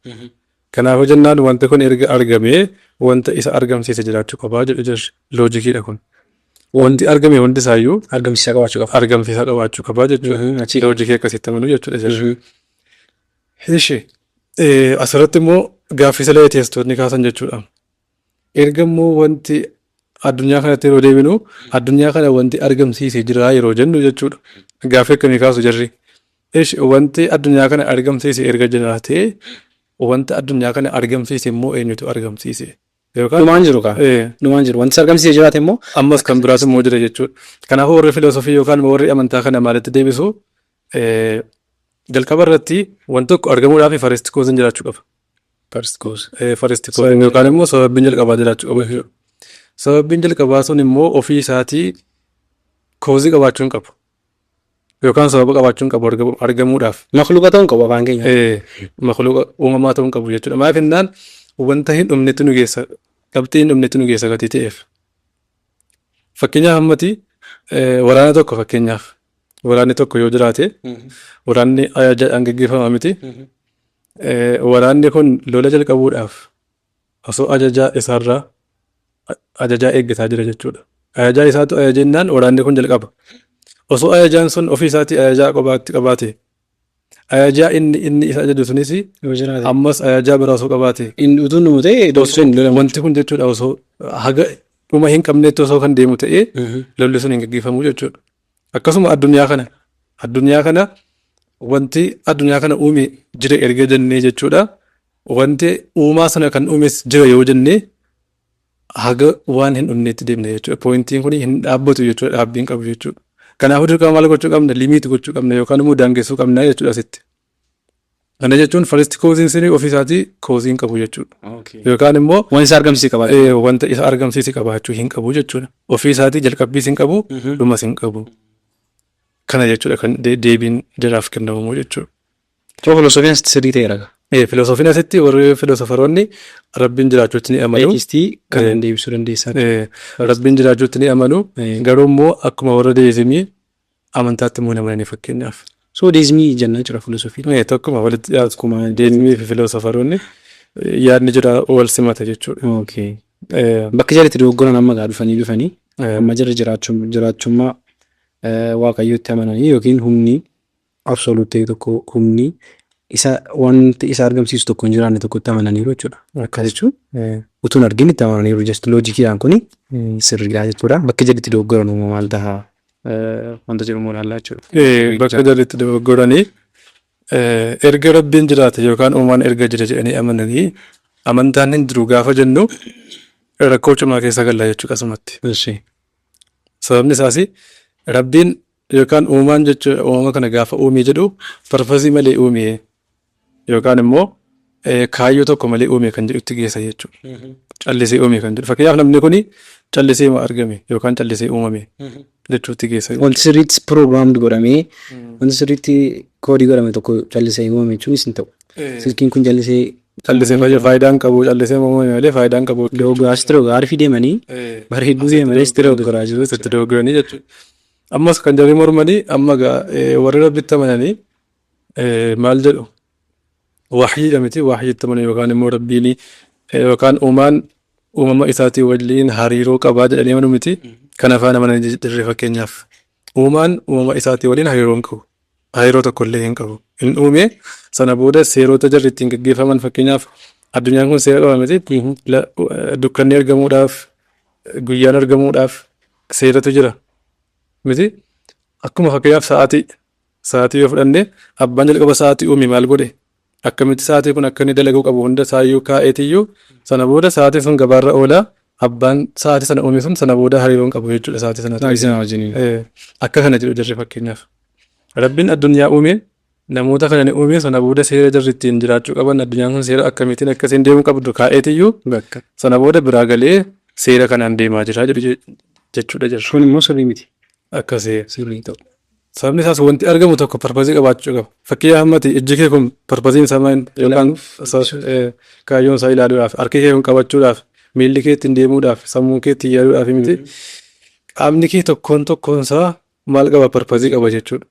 Speaker 2: Kanaafuu jennaan wanti kun erga argamee wanta isa argamsiise jiraachuu qabaa jedhu jirri. Loojikiidha kun. Wanti argame hundi isaayyuu
Speaker 1: argamsiisaa qabaachuu qaba.
Speaker 2: Argamsiisaa qabaachuu qabaa jechuudha.
Speaker 1: Achi
Speaker 2: Loojikii akkasitti amanuu jechuudha jirri. Ishi asirratti immoo gaaffii sila atheistoonni kaasan jechuudha. Erga immoo wanti addunyaa kanatti yeroo deebinu, addunyaa kana wanti argamsiise jira yeroo jennu jechuudha. Gaaffii akkamii kaasu jarri? Ishi, wanti addunyaa kana argamsiise erga jiraatee, wanta addunyaa kana argamsiise immoo eenyutu argamsiise? Yookaan
Speaker 1: Dhumaan jiru kaa. Dhumaan jiru. Wanti argamsiise jiraate immoo
Speaker 2: ammas kan biraas immoo jira jechuudha. Kanaafuu warri filoosofii yookaan warri amantaa kana maalitti deebisu? Jalqaba irratti wanti tokko argamuudhaaf first causeiin jiraachuu qaba.
Speaker 1: First cause.
Speaker 2: First causeiin yookaan immoo sababbiin jalqabaa jiraachuu qaba jechuudha. Sababbiin jalqabaa sun immoo ofii isaatii causeii qabaachuu hin qabu. Yookaan sababa qabaachuu hin qabu argamuudhaaf.
Speaker 1: Makluuqa ta'uu hin qabu afaan keenya.
Speaker 2: Makluuqa uumamaa ta'uu hin qabu jechuudha. Maaliif jennaan, wanta hin dhumnetti nu geessa. Qabxii hin dhumnetti nu geessa gatii ta'eef. Fakkeenyaaf ammati waraana tokko, fakkeenyaaf waraanni tokko yoo jiraate, waraanni ajajaadhaan gaggeeffama miti. Waraanni kun lola jalqabuudhaaf osoo ajajaa isaarraa ajajaa eeggataa jira jechuudha. Ajajaa isaatu ajajennaan waraanni kun jalqaba. Osoo ajajaan sun ofii isaatii ajajaa qobaatti qabaate, ajajaa inni isa ajaju sunis
Speaker 1: Yoo jiraate.
Speaker 2: ammas ajajaa biraa osoo qabaate,
Speaker 1: Inni utuu nu ta'e lolli sun hin lolamu.
Speaker 2: Wanti kun jechuudha osoo haga dhuma hin qabnetti osoo kan deemu ta'ee, lolli sun hin gaggeeffamu jechuudha. Akkasuma addunyaa kana wanti addunyaa kana uume jira erga jennee jechuudha. Wanti uumaa sana kan uumes jira yoo jennee, haga waan hin dhumneetti deemna jechuudha. Pointiin kun hin dhaabbatu jechuudha, dhaabbiin qabu jechuudha. Kanaafuu dirqama maal gochuu qabna? Limit gochuu qabna yookaan immoo daangessuu qabna jechuudha asitti. Kana jechuun first causeiin suni ofii isaatii causeii hin qabu jechuudha. Yookaan immoo
Speaker 1: Waan isa argamsiise qabaata.
Speaker 2: Wanta isa argamsiise qabaachuu hin qabu jechuudha. Ofii isaatii jalqabbiis hin qabu, dhumas hin qabu. Kana jechuudha kan deebiin jaraaf kennamu jechuudha.
Speaker 1: So filosoofiin asitti sirrii ta'eera.
Speaker 2: Filosoofiin asitti warri filoosofaroonni Rabbiin jiraachuutti ni amanu.
Speaker 1: Atheistii kan deebisuu dandeessaa.
Speaker 2: Rabbiin jiraachuutti ni amanu. Garuu immoo akkuma warra deismii amantaatti immoo hin amananii fakkeenyaaf.
Speaker 1: So deismii jenna jechuudha filosoofiin.
Speaker 2: Tokkuma walitti dhiyaatu. Akkuma deismii fi filoosofaroonni yaadni jira wal simata jechuudha.
Speaker 1: Okay. Bakka jarri itti dogoggoran amma gaa dhufanii amma jarri jiraachummaa Waaqayyootti amananii yookiin humni absolute ta'e tokko, humni isa wanti isa argamsiisu tokko hin jiraanne tokkotti amananiiru jechuudha. Akkas jechuun utuu hin argin itti amananiiru, just loojikiidhaan kuni sirriidha jechuudha. Bakka jarri itti dogoggoran immoo maal ta'a wanta jedhu immoo ilaallaa jechuudha.
Speaker 2: Bakka jarri itti dogoggoranii, erga Rabbiin jiraate yookaan uumaan erga jira jedhanii amananii, amantaan hin jiru gaafa jennu rakkoo cimaa keessa galla jechuudha asumatti. Sababni isaas Rabbiin yookaan uumaan jechuudha uumama kana gaafa uumee jedhu purposeii malee uumee yookaan immoo kaayyoo tokko malee uume kan jedhutti geessa jechuudha. Callisee uume kan jedhu. Fakkeenyaaf namni kuni callisee ma argame yookaan callisee uumame jechuutti geessa.
Speaker 1: Wanti sirriitti programmed godhamee, wanti sirriitti codeii godhame tokko callisee uumame jechuunis hin ta'u. Silkiin kun callisee
Speaker 2: Callisee faayidaan qabu, callisee uumame malee faayidaan qabu.
Speaker 1: Dogoggoraa asitti dogoggoraa arfii deemanii bareedduu deemanii asitti dogoggoraa jiru.
Speaker 2: Asitti dogoggoranii jechuudha. Ammas kan jarri mormanii amma gaa warri Rabbitti amananii maal jedhu? Wahyiidha miti, wahyiitti amanu yookaan immoo Rabbiin yookaan uumaan uumama isaatii waliin hariiroo qabaa jedhanii amanu miti. Kan afaan amananii jirre fakkeenyaaf. Uumaan uumama isaatii waliin hariiroo hin qabu. Hariiroo tokko illee hin qabu. Hin uume, sana booda seerota jarri ittiin gaggeeffaman, fakkeenyaaf addunyaan kun seera qaba miti. Dukkanni argamuudhaaf, guyyaan argamuudhaaf seeratu jira miti. Akkuma fakkeenyaaf sa'aatii Sa'aatii yoo fudhanne abbaan jalqaba sa'aatii uume maal godhe? Akkamitti sa'aatii kun akka inni dalaguu qabu hunda isaayyuu kaa'eetiyyuu sana booda sa'aatiin sun gabaarra oola. Abbaan sa'aatii sana uume sun sana booda hariiroo hin qabu jechuudha sa'aatii sana.
Speaker 1: Sa'aatii sana wajjiniin.
Speaker 2: Akka kana jedhu jarri fakkeenyaaf. Rabbiin addunyaa uume namoota kana ni uume sana booda seera jarri ittiin jiraachuu qaban addunyaan kun seera akkamiitiin akka isheen deemuu qabdu kaa'eetiyyuu
Speaker 1: Bakka.
Speaker 2: sana booda biraa galee seera kanaan deemaa jira jedhu jechuudha jarri.
Speaker 1: Kun immoo sirrii miti.
Speaker 2: Akkasii.
Speaker 1: Sirrii ta'u.
Speaker 2: Sababni isaas wanti argamu tokko purpose qabaachuu qaba. Fakkeenyaaf amma ati ijji kee kun purpose'n isaa maal yookaan kaayyoon isaa ilaaluudhaaf, harki kee kun qabachuudhaaf, miilli kee ittiin deemuudhaaf, sammuun kee ittiin yaaduudhaaf miti. Qaamni kee tokkoon tokkoon isaa maal qaba purpose qaba jechuudha.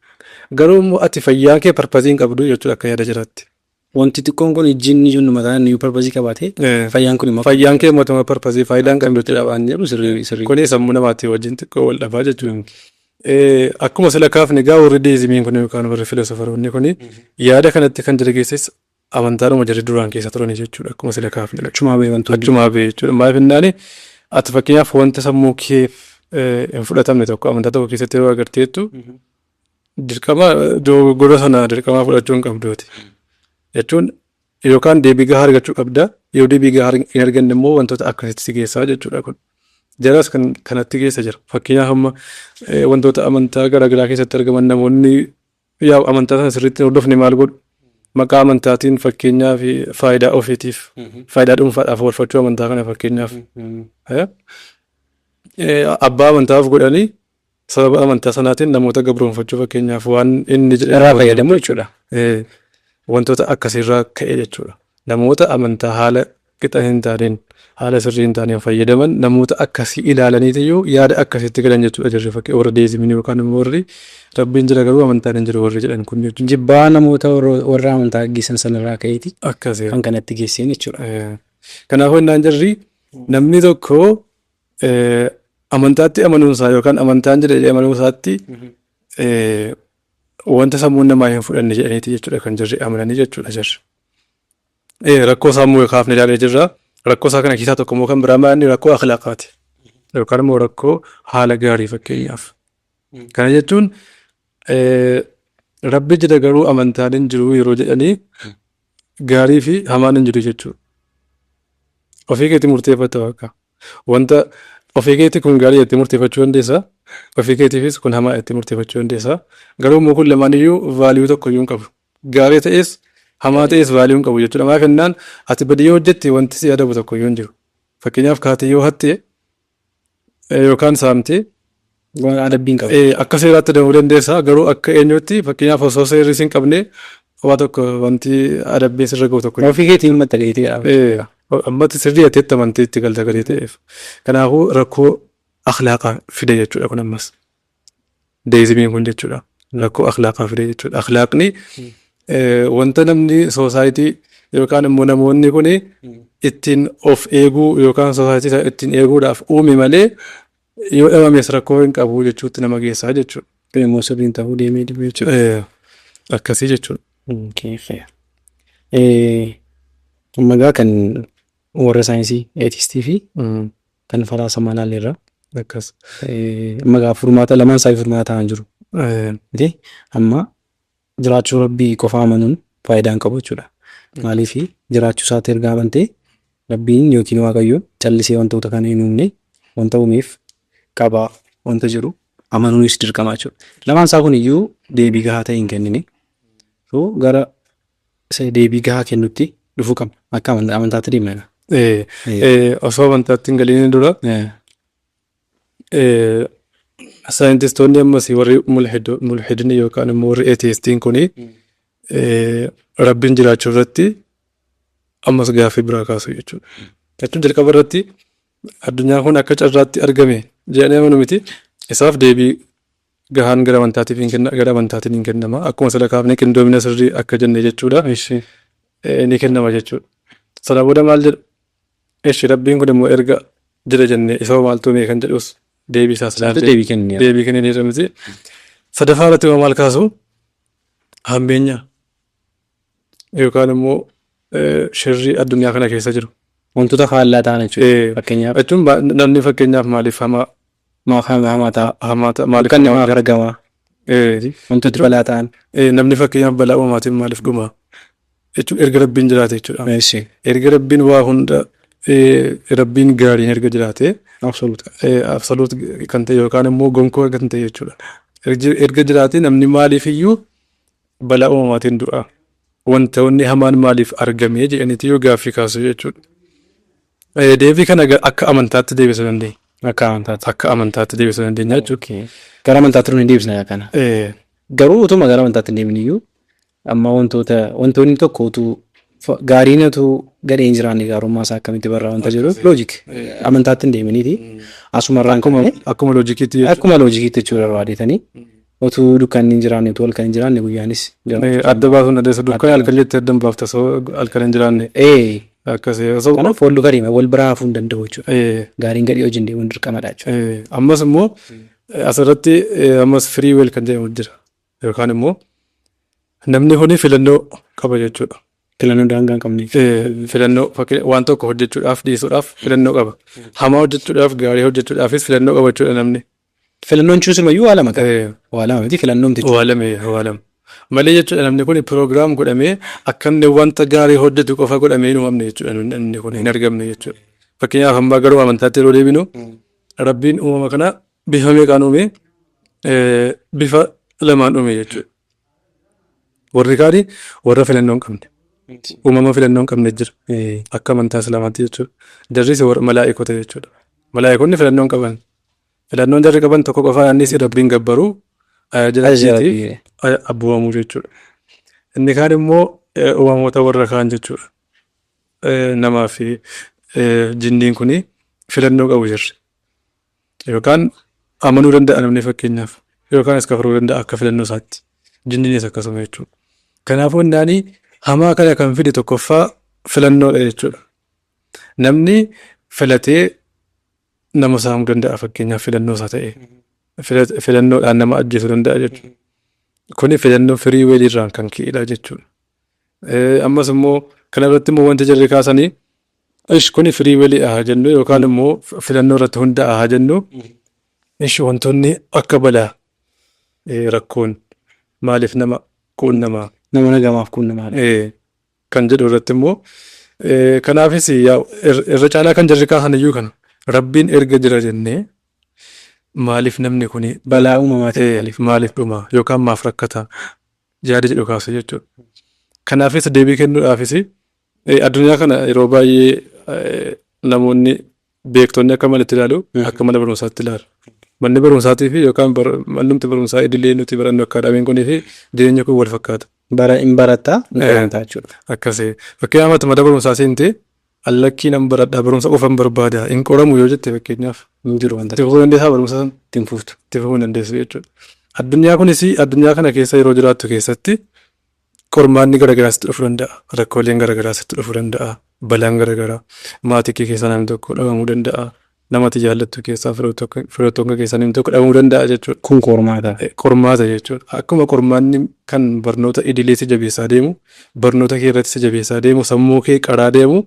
Speaker 2: Garuu immoo ati fayyaan kee purpose hin qabdu jechuudha akka yaada jiraatti.
Speaker 1: Wanti xiqqoon kun ijji inni jennu mataan inni purpose qabaate fayyaan kun immoo
Speaker 2: Fayyaan kee matuma purpose faayidaan qabdu
Speaker 1: jechuudha waan jedhu sirrii sirrii.
Speaker 2: Kuni sammuu namaatti wajjin xiqqoo wal dhabaa jechuudha. Akkuma sila kaafne egaa warri deezimiin kun yookaan warri filosofaroonni kun yaada kanatti kan jara geesses amantaadhuma jarri duraan keessa turanii jechuudha akkuma sila kaafne.
Speaker 1: Achumaa ba'e wantoonni.
Speaker 2: Achumaa ba'e jechuudha. Maaliif jennaani ati fakkeenyaaf wanta sammuu keef hin fudhatamne tokko amantaa tokko keessatti yeroo agarteettu dirqama dogoggora sana dirqama fudhachuu hin qabduuti. Jechuun yookaan deebii gahaa argachuu qabda. Yoo deebii gahaa hin arganne immoo wantoota akkasitti si geessaa jechuudha kun. Jaras kan kanatti geessa jira. Fakkeenyaaf amma wantoota amantaa garaagaraa keessatti argaman namoonni yaa amantaa sana sirriitti hin hordofne maal godhu? Maqaa amantaatiin fakkeenyaaf faayidaa ofiitiif faayidaa dhuunfaadhaaf oolfachuu amantaa kana fakkeenyaaf. Abbaa amantaaf godhanii sababa amantaa sanaatiin namoota gabroonfachuu fakkeenyaaf waan inni jedhe
Speaker 1: Irraa fayyadamu jechuudha.
Speaker 2: Wantoota akkasiirraa ka'e jechuudha. Namoota amantaa haala qixa hin taaneen haala sirrii hin taaneen fayyadaman namoota akkasii ilaalaniitiyyuu yaada akkasitti galan jechuudha jarri fakkii warra deezimiin yookaan immoo warri rabbiin jira garuu amantaan hin jiru warri jedhan kun jechuudha.
Speaker 1: Jibbaa namoota warra amantaa gaggeessan sanarraa ka'eeti
Speaker 2: Akkasii.
Speaker 1: kan kanatti geesseen jechuudha.
Speaker 2: Kanaafuu innaan jarri namni tokko amantaatti amanuun isaa yookaan amantaan jira jedhee amanuu isaatti wanta sammuun namaa hin fudhanne jedhaniiti jechuudha kan jarri amananii jechuudha jarri. Rakkoo isaa immoo kaafne ilaalee jirra. Rakkoo isaa kana keessaa tokko immoo kan biraa maal inni rakkoo akhlaaqaati. Yookaan immoo rakkoo haala gaarii fakkeenyaaf. Kana jechuun Rabbi jira garuu amantaan hin jiru yeroo jedhanii gaarii fi hamaan hin jiru jechuudha. Ofii keetii murteeffatta bakka. Wanta ofii keetii kun gaarii jettee murteeffachuu dandeessa. Ofii keetiifis kun hamaa jettee murteeffachuu dandeessa. Garuu immoo kun lamaan iyyuu value tokko iyyuu hin qabu. Gaarii ta'es hamaa ta'es value hin qabu jechuudha. Maaf jennaan ati badii yoo hojjette wanti si adabu tokko iyyuu hin jiru. Fakkeenyaaf kaatee yoo hatte yookaan saamte
Speaker 1: Waan adabbii hin qabu.
Speaker 2: Akka seeraatti adabamuu dandeessa garuu akka eenyutti fakkeenyaaf osoo seerri si hin qabne waa tokko wanti adabbiin sirra gahu tokko
Speaker 1: Ofii keetii uummatta gaheetee
Speaker 2: dhaaba. Ammatti sirrii ateetti amantee itti galta gatii ta'eef. Kanaafuu rakkoo akhlaaqaa fide jechuudha kun ammas. Deezimiin kun jechuudha. Rakkoo akhlaaqaa fide jechuudha. Akhlaaqni wanta namni soosaayitii yookaan immoo namoonni kun ittiin of eeguu yookaan soosaayitii isaa ittiin eeguudhaaf uume malee yoo dhabames rakkoo hin qabu jechuutti nama geessaa jechuudha.
Speaker 1: Kun immoo sirriin ta'uu deemee deemee jechuudha.
Speaker 2: Akkasii jechuudha.
Speaker 1: Okay, fair. Amma egaa kan warra saayinsii eetistii fi kan falaasamaa ilaalleerra.
Speaker 2: Akkas.
Speaker 1: Amma egaa furmaata lamaan isaa furmaata ta'an jiru. Miti amma jiraachuu Rabbii qofa amanuun faayidaa hin qabu jechuudha. Maaliif jiraachuu isaatti erga amantee Rabbiin yookiin Waaqayyoon callisee wantoota kana hin uumne wanta uumeef qaba wanta jedhu amanuunis dirqama jechuudha. Lamaan isaa kun iyyuu deebii gahaa ta'e hin kennine. So gara isa deebii gahaa kennutti dhufuu qabna. Akka amantaatti deemna egaa.
Speaker 2: Osoo amantaatti hin galiin dura saayintistoonni ammas warri mulhidni yookaan immoo warri atheistiin kuni Rabbiin jiraachuu irratti ammas gaaffii biraa kaasu jechuudha. Jechuun jalqaba irratti addunyaan kun akka carraatti argame jedhanii amanu miti. Isaaf deebii gahaan gara amantaatiif hin kenna gara amantaatiin hin kennama. Akkuma sila kaafne qindoomina sirrii akka jenne jechuudha. Ni kennama jechuudha. Sana booda maal jedhu? Eshi Rabbiin kun immoo erga jira jenne isa hoo maaltu uume kan jedhus deebii isaas
Speaker 1: Isaatu ilaallee deebii kenneera.
Speaker 2: deebii kenneera miti. Sadaffaa irratti immoo maal kaasu? Hammeenya yookaan immoo shirri addunyaa kana keessa jiru.
Speaker 1: Wantoota faallaa ta'an jechuudha. Fakkeenyaaf
Speaker 2: Jechuun namni fakkeenyaaf maaliif hamaa
Speaker 1: maaf hamaa ta'a?
Speaker 2: hamaa ta'a maaliif
Speaker 1: Kan namaaf argama. Wantooti balaa ta'an.
Speaker 2: Namni fakkeenyaaf balaa uumamaatiin maaliif dhuma jechuun erga Rabbiin jiraate jechuudha.
Speaker 1: Eessi.
Speaker 2: Erga Rabbiin waa hunda, Rabbiin gaariin erga jiraate,
Speaker 1: Absolute.
Speaker 2: Absolute kan ta'e yookaan immoo gonkoo kan ta'e jechuudha. Erga jiraate namni maaliif iyyuu balaa uumamaatiin du'a? Wantoonni hamaan maaliif argame jedhaniiti yoo gaaffii kaasu jechuudha. Deebii kana akka amantaatti deebisuu dandeenya.
Speaker 1: Akka amantaatti.
Speaker 2: Akka amantaatti deebisuu dandeenya jechuudha.
Speaker 1: Okay. Gara amantaatti nu hin deebisna kana. Garuu utuma gara amantaatti hin deemin iyyuu amma wantoonni tokko utuu gaariin utuu gadhee hin jiraanne gaarummaa isaa akkamitti barraa wanta jedhu logic amantaatti hin deeminiiti. Asumarraan
Speaker 2: akkuma akkuma loojikiitti jechuudha.
Speaker 1: Akkuma loojikiitti jechuudha barbaadetanii utuu dukkanni hin jiraanne, utuu halkan hin jiraanne guyyaanis
Speaker 2: Adda baasuun dandeessa. Dukkana halkan jettee adda hin baafta osoo halkan hin jiraanne. Akkasii osoo
Speaker 1: Kanaaf wal duukaa deema, wal biraa hafuu hin danda'u jechuudha. Gaariin gadhee wajjin deemuun dirqamadha jechuudha.
Speaker 2: Ammas immoo asirratti ammas free will kan jedhamu jira. Yookaan immoo namni kuni filannoo qaba jechuudha.
Speaker 1: Filannoo daangaa hin qabne.
Speaker 2: Filannoo waan tokko hojjechuudhaaf dhiisuudhaaf filannoo qaba. Hamaa hojjechuudhaaf gaarii hojjechuudhaafis filannoo qaba jechuudha namni.
Speaker 1: Filannoon jechuun silumayyuu waa lama qaba. Waa lama miti filannoon jechuudha.
Speaker 2: Waa lama, waa lama. Malee jechuudha namni kun program godhamee akka inni wanta gaarii hojjetu qofa godhamee hin uumamne jechuudha, namni kun hin argamne jechuudha. Fakkeenyaaf amma garuu amantaatti yeroo deebinu, Rabbiin uumama kana bifa meeqaan uume? Bifa lamaan uume jechuudha. Warri kaani warra filannoo hin qabne. Uumama filannoo hin qabne jira. Akka amantaa Islaamaatti jechuudha. Jarris warra malaa'ikota jechuudha. Malaa'ikonni filannoo hin qaban. Filannoon jarri qaban tokko qofaa, innis Rabbiin gabbaruu, ajaja
Speaker 1: Ajaja
Speaker 2: Rabbiitiif
Speaker 1: Rabbii.
Speaker 2: abboomamuu jechuudha. Inni kaan immoo uumamoota warra kaan jechuudha. Namaa fi jinniin kuni filannoo qabu jirri. Yookaan amanuu danda'a namni fakkeenyaaf, yookaan kafaruu danda'a akka filannoo isaatti. Jinniinis akkasuma jechuudha. Kanaafuu innaani hamaa kana kan fide tokkoffaa filannoodha jechuudha. Namni filatee nama saamuu danda'a fakkeenyaaf, filannoo isaa ta'e. Filannoodhaan nama ajjeesuu danda'a jechuudha. Kuni filannoo free will irraan kan ka'edha jechuudha. Ammas immoo kana irratti immoo wanti jarri kaasanii ish kuni free will haa jennu yookaan immoo filannoo irratti hundaa'a haa jennu, ish wantoonni akka balaa, rakkoon maaliif nama quunnamaa?
Speaker 1: Nama nagamaaf quunnamaadha.
Speaker 2: Kan jedhu irratti immoo, kanaafis irra caalaa kan jarri kaasan iyyuu kana, Rabbiin erga jira jennee maaliif namni kuni
Speaker 1: balaa uumamaatiin
Speaker 2: maaliif maaliif dhuma yookaan maaf rakkata yaada jedhu kaasu jechuudha. Kanaafis deebii kennuudhaafis addunyaa kana yeroo baay'ee namoonni beektonni akka manatti ilaalu, akka mana barumsaatti ilaalu. Manni barumsaatii fi yookaan mannumti barumsaa idilee nuti barannu akkaadaamiin kunii fi jireenya kun wal fakkaata.
Speaker 1: Bara hin barattaa, hin qoramtaa jechuudha.
Speaker 2: Akkasii. Fakkeenyaaf ati mana barumsaa seentee allakkii nan baradhaa, barumsa qofan barbaada, hin qoramu yoo jette fakkeenyaaf.
Speaker 1: Hin jiru wanta.
Speaker 2: Itti fufuu dandeessaa barumsa sana?
Speaker 1: Ittiin fuftu.
Speaker 2: Itti fufuu hin dandeessu jechuudha. Addunyaa kunis addunyaa kana keessa yeroo jiraattu keessatti qormaanni garaagaraa sitti dhufuu danda'a. Rakkooleen garaagaraa sitti dhufuu danda'a. Balaan garaagaraa maatii kee keessaa namni tokko dhabamuu danda'a. Nama ati jaallattu keessaa, firoota keessaa namni tokko dhabamuu danda'a jechuudha.
Speaker 1: Kun qormaata.
Speaker 2: Qormaata jechuudha. Akkuma qormaanni kan barnoota idilee si jabeessaa deemu, barnoota kee irratti si jabeessaa deemu, sammuu kee qaraa deemu,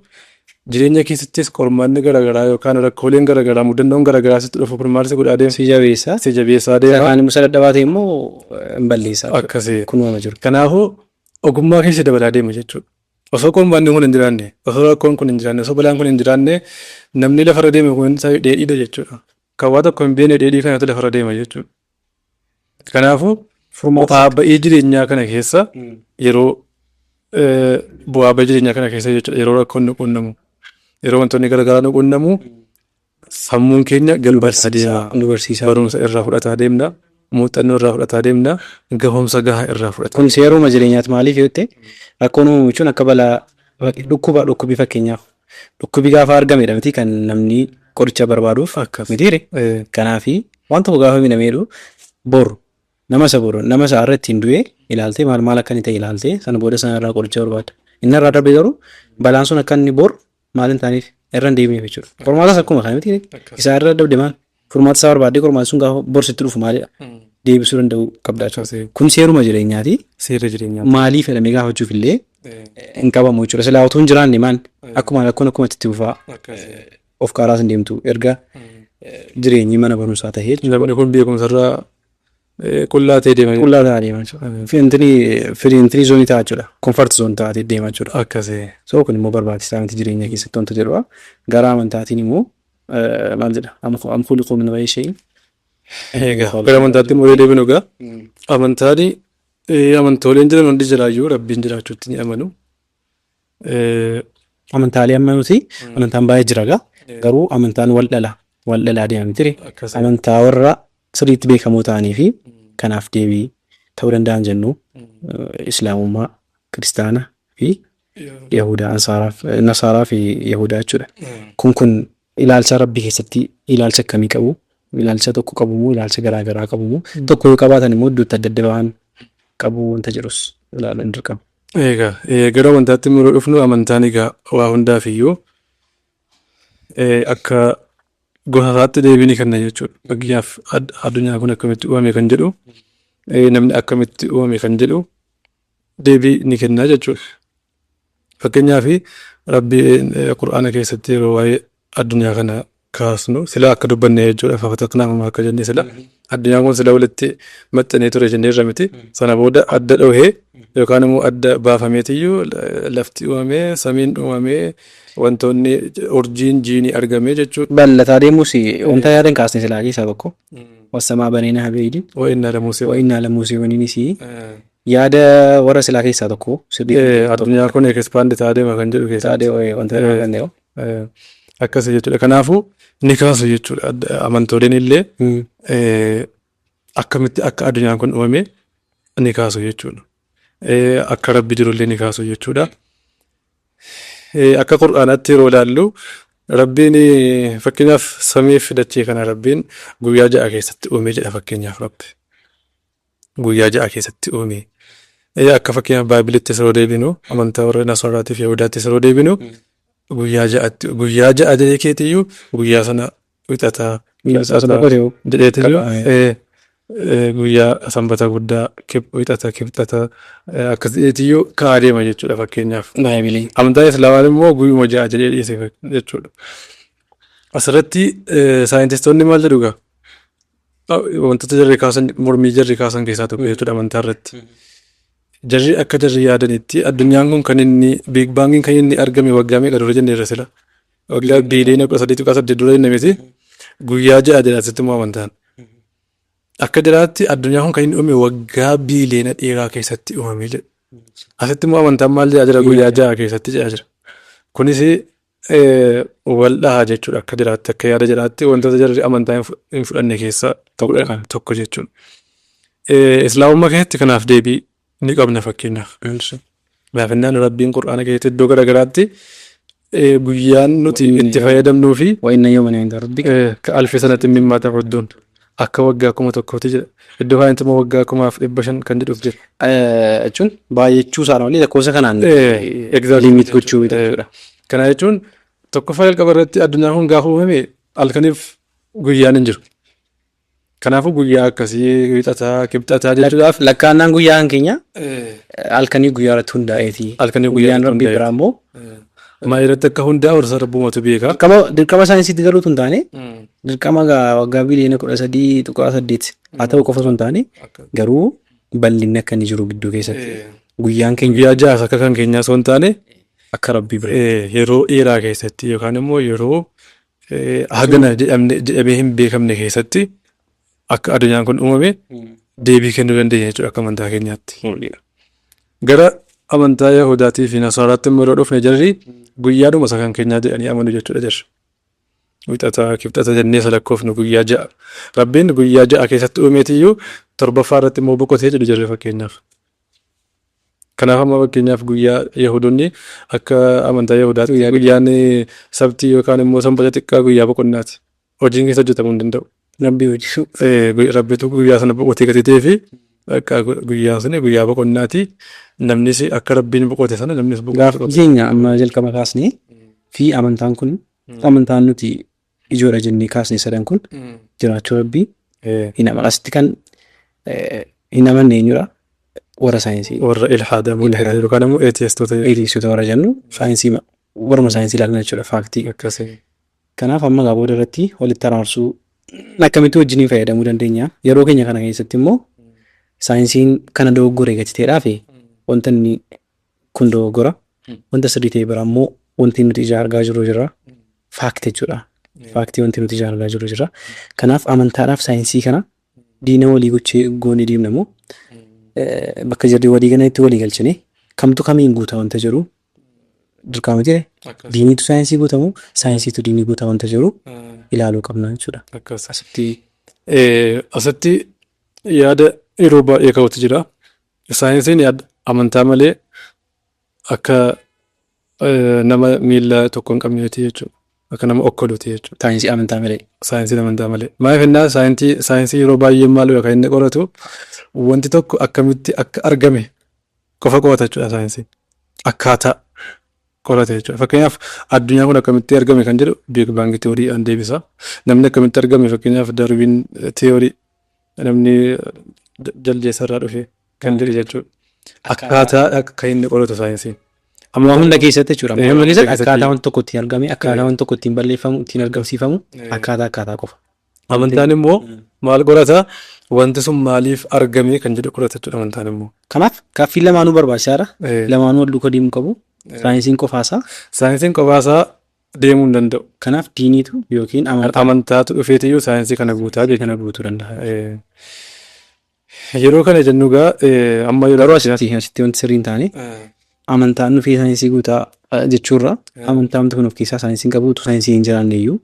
Speaker 2: jireenya keessattis qormaanni garaagaraa yookaan rakkooleen garaagaraa, mudannoon garaagaraa sitti dhufu kun maal si godhaa deema?
Speaker 1: Si jabeessa.
Speaker 2: Si jabeessaa deema.
Speaker 1: Kaan immoo isa dadhabaa ta'e immoo hin balleessa.
Speaker 2: Akkasii.
Speaker 1: Kun waama jiru.
Speaker 2: Kanaafuu ogummaa keessa dabalaa deema jechuudha. Osoo qormaanni kun hin jiraanne, osoo rakkoon kun hin jiraanne, osoo balaan kun hin jiraanne, namni lafarra deemu kun isaa dheedhiidha jechuudha. Kan waa tokko hin beekne dheedhii kanatu lafarra deema jechuudha. Kanaafuu bu'aa ba'ii jireenyaa kana keessa yeroo bu'aa ba'ii jireenyaa kana keessa jechuudha, yeroo rakkoon nu quunnamu, yeroo wantoonni garaagaraa nu quunnamu, sammuun keenya galbarsaa deema.
Speaker 1: Nu barsiisa.
Speaker 2: Barumsa irraa fudhataa deemna, muuxannoo irraa fudhataa deemna, gahumsa gahaa irraa fudhataa.
Speaker 1: Kun seeruma jireenyaati. Maaliif yoo ta'e, rakkoon uumamu jechuun akka balaa dhukkuba, dhukkubi fakkeenyaaf dhukkubi gaafa argamedha miti kan namni qoricha barbaaduuf mitiire? Kanaafi waan tokko gaafa miidhameedhu boru nama isa boru nama isa irra ittiin du'e ilaaltee, maal maal akka inni ta'e ilaaltee, sana booda sana irraa qoricha barbaadda. Inni irraa darbe garuu balaan sun akka inni bor maal hin taaneef irra hin deebineef jechuudha. Qormaatas akkuma kana miti, isaa irra dabde maal furmaata isaa barbaaddee, qormaati sun gaafa bor sitti dhufu maalidha deebisuu danda'uu qabda jechuudha. Kun seeruma jireenyaati.
Speaker 2: Seera jireenyaa.
Speaker 1: Maaliif jedhamee gaafachuuf illee hin qabamu jechuudha. Silaa utuu hin jiraanne maal akkuma rakkoon akkuma itti fufaa of qaaraas hin deemtu erga jireenyi mana barumsaa ta'ee.
Speaker 2: Namni kun beekumsa irraa Qullaa ta'ee deema.
Speaker 1: Qullaa ta'aa deema jechuudha. Fiintini fiintini zoonii ta'a jechuudha. Comfort zone ta'aa deema jechuudha.
Speaker 2: Akkasii.
Speaker 1: So kun immoo barbaachisaa miti jireenya keessatti wanta jedhudha. Gara amantaatiin immoo maal jedha? Am khuliquu min ghayri shay'in.
Speaker 2: Egaa gara amantaatti immoo yoo deebinu egaa amantaan amantooleen jiran hundi jiraayyuu Rabbiin jiraachuutti ni amanu.
Speaker 1: Amantaalee amma nuti amantaan baay'ee jira egaa garuu amantaan wal dhala wal dhalaa deema miti ree. Amantaa warra sirriitti beekamoo ta'anii fi kanaaf deebii ta'uu danda'an jennu Islaamummaa, Kiristaana fi Yahudaa, Ansaaraa Nasaaraa fi Yahudaa jechuudha. Kun ilaalcha Rabbii keessatti ilaalcha akkamii qabu? Ilaalcha tokko qabu moo ilaalcha garaa garaa qabu moo? Tokko yoo qabaatan immoo iddootti adda adda bahan qabu wanta jedhus ilaaluun dirqama.
Speaker 2: Egaa gara amantaatti immoo yeroo dhufnu amantaan egaa waa hundaaf iyyuu akka gosa isaatti deebii ni kenna jechuudha. Fakkeenyaaf addunyaan kun akkamitti uumame kan jedhu namni akkamitti uumame kan jedhu deebii ni kenna jechuudha. Fakkeenyaaf Rabbi Qur'aana keessatti yeroo waa'ee addunyaa kana kaasnu sila akka dubbanne jechuudha fafataqnaa akka jenne sila addunyaan kun sila walitti maxxanee ture jennee irra miti. Sana booda adda dhohee yookaan immoo adda baafameetiyyuu lafti uumamee samiin uumamee wantoonni urjiin jiini argamee jechuudha.
Speaker 1: Bal'ataa deemus wanta yaadan kaasne silaa keessaa tokko. Wassamaa baneena habeeydi.
Speaker 2: Wa'innaa lamuusee.
Speaker 1: Wa'innaa lamuuseewwaniinis yaada warra silaa keessaa tokko sirrii.
Speaker 2: Addunyaan kun expand ta'aa deema kan jedhu keessatti.
Speaker 1: Taatee wanta danda'u.
Speaker 2: Akkasii jechuudha. Kanaafuu ni kaasu jechuudha. Amantooleen illee akkamitti akka addunyaan kun uumame ni kaasu jechuudha. Akka Rabbi jirullee ni kaasu jechuudha. Akka Qur'aanaatti yeroo ilaallu Rabbiin fakkeenyaaf samii fi dachee kana Rabbiin guyyaa 6 keessatti uume jedha fakkeenyaaf Rabbi. Guyyaa 6 keessatti uume. Akka fakkeenyaaf Baaybilitti yeroo deebinu amantaa warra Nasaraatiif Yahudaatti yeroo deebinu guyyaa 6tti guyyaa 6 jedhee keetiyyuu guyyaa sana wixataa jedheetiyyuu guyyaa sanbata guddaa wixata kibxata akkas jedheetiyyuu ka'aa deema jechuudha fakkeenyaaf.
Speaker 1: Baaybilii.
Speaker 2: Amantaan Islaamaan immoo guyyuma 6 jedhee dhiise jechuudha. Asirratti saayintistoonni maal jedhu egaa? Wantoota jarri kaasan mormii jarri kaasan keessaa tokko jechuudha amantaa irratti. Jarri akka jarri yaadanitti addunyaan kun kan inni Big Bangiin kan inni argame waggaa meeqa dura jenneerra sila? Waggaa biiliyoona 13.8 dura jenne miti. Guyyaa 6 jedha asitti immoo amantaan. Akka jiraatti addunyaan kun kan inni uume waggaa biiliyoona dheeraa keessatti uumame jedha. Asitti immoo amantaan maal jedhaa jira guyyaa 6 keessatti jedhaa jira. Kunis wal dhaha jechuudha akka jiraatti akka yaada jiraatti wantoota jarri amantaa hin fudhanne keessaa tokko jechuudha. Islaamummaa keessatti kanaaf deebii ni qabna fakkeenyaaf. Gaafinnaan Rabbiin Qur'aana keessatti iddoo garaagaraatti guyyaan nuti itti fayyadamnuu fi
Speaker 1: Wa inna yawman inda rabbika
Speaker 2: ka alfi sanatin mimmaa ta'udduun akka waggaa 1000ti jedha. Iddoo kanatti immoo waggaa 1500 kan jedhuuf jira.
Speaker 1: Jechuun baay'achuu isaan olii lakkoofsa kanaan
Speaker 2: Exactly.
Speaker 1: limit gochuu miti jechuudha.
Speaker 2: Kana jechuun tokkoffaa jalqaba irratti addunyaan kun gaafa uumame halkaniif guyyaan hin jiru. Kanaafuu guyyaa akkasii wixataa kibxataa jechuudhaaf
Speaker 1: Lakkaa'annaan guyyaa kan keenya halkanii guyyaa irratti hundaa'eeti.
Speaker 2: Halkanii guyyaa
Speaker 1: Guyyaan
Speaker 2: irratti
Speaker 1: rabbii
Speaker 2: hundaa'e.
Speaker 1: biraa immoo
Speaker 2: Maal irratti akka hundaa'u isa rabbumatu beeka.
Speaker 1: Dirqama saayinsiitti galuutu hin taane dirqama waggaa biliyoona 13.8 haa ta'u qofa osoo hin taane garuu bal'inni akka inni jiru gidduu keessatti guyyaan keenya
Speaker 2: Guyyaa ja'as akka kan keenyaa osoo hin taane
Speaker 1: akka rabbii bira.
Speaker 2: Yeroo dheeraa keessatti yookaan immoo yeroo hagana jedhamee hin beekamne keessatti akka addunyaan kun uumame deebii kennuu dandeenya jechuudha akka amantaa keenyaatti. Gara amantaa Yahudaatii fi Nasaaraatti immoo yeroo dhufne jarri guyyaadhuma isa kan keenyaa jedhanii amanu jechuudha jarri. Wixata kibxata jennee isa lakkoofnu guyyaa 6. Rabbiin guyyaa 6 keessatti uumeetiyyuu torbaffaa irratti immoo boqotee jedhu jarri fakkeenyaaf. Kanaaf amma fakkeenyaaf guyyaa Yahudonni akka amantaa Yahudaatti guyyaan sabtii yookaan immoo sanbata xiqqaa guyyaa boqonnaati. Hojiin keessa hojjetamuu hin danda'u.
Speaker 1: Rabbii hojii.
Speaker 2: Rabbitu guyyaa sana boqotee gatii fi akka guyyaan sun guyyaa boqonnaati. Namnis akka Rabbiin boqote sana namnis boqotu.
Speaker 1: Gaaffii keenya amma jalqaba kaasnee fi amantaan kun amantaan nuti ijoodha jennee kaasne sadan kun jiraachuu Rabbii hin amanu. Asitti kan hin amanne eenyudha? Warra saayinsii.
Speaker 2: Warra ilhaada mulhida yookaan immoo atheistoota.
Speaker 1: Atheistoota warra jennu saayinsii warruma saayinsii ilaalan jechuudha faaktii.
Speaker 2: Akkasii.
Speaker 1: Kanaaf amma gaa booda irratti walitti araarsuu Akkamitti wajjiniin fayyadamuu dandeenya? Yeroo keenya kana keessatti immoo saayinsiin kana dogoggore gati fi wanta inni kun dogoggora. Wanta sirrii ta'e bira immoo wanti nuti ijaan argaa jirru jira. Fact jechuudha. Fact wanti nuti ijaan argaa jirru jira. Kanaaf amantaadhaaf saayinsii kana diina walii gochee goonee deemna moo bakka jarri walii galanitti walii galchine kamtu kamiin guuta wanta jedhu dirqama miti. Diiniitu saayinsii guutamu, saayinsiitu diinii guuta wanta jedhu ilaaluu qabna jechuudha.
Speaker 2: Akkas. Asitti Asitti yaada yeroo baay'ee ka'utu jira. Saayinsiin yaada amantaa malee akka nama miilla tokko hin qabneeti jechuudha. Akka nama okkoluuti jechuudha.
Speaker 1: Saayinsii amantaa malee.
Speaker 2: Saayinsiin amantaa malee. Maaliif jennaan, saayinsii yeroo baay'ee maal kan inni qoratu, wanti tokko akkamitti akka argame qofa qorata jechuudha saayinsiin. Akkaataa qorata jechuudha. Fakkeenyaaf, addunyaan kun akkamitti argame kan jedhu Big Bang theory an deebisa. Namni akkamitti argame, fakkeenyaaf Darwin theory, namni jaldeessa irraa dhufe kan jedhu jechuudha. Akkaataa akka inni qoratu saayinsiin.
Speaker 1: Amma hunda keessatti jechuudha. Hunda keessatti akkaataa wanti tokko ittiin argame, akkaataa wanti tokko ittiin balleeffamu, ittiin argamsiifamu, akkaataa qofa.
Speaker 2: Amantaan immoo maal qorata? Wanti sun maaliif argame kan jedhu qorata jechuudha amantaan immoo.
Speaker 1: Kanaaf gaaffiin lamaanuu barbaachisaadha. Lamaanuu wal duukaa deemuu qabu. Saayinsiin qofaasaa.
Speaker 2: Saayinsiin qofaasaa deemuu hin danda'u.
Speaker 1: Kanaaf diiniitu yookiin
Speaker 2: amantaa Amantaatu dhufeetiyyuu saayinsii kana guutaa jechuudha.
Speaker 1: Kana guutuu danda'a.
Speaker 2: Yeroo kana jennu egaa amma yeroo
Speaker 1: Garuu asitti wanti sirrii hin taane, amantaan dhufee saayinsii guutaa jechuurra, amantaa wanti kun of keessaa saayinsiin qabu utuu saayinsii hin jiraanne iyyuu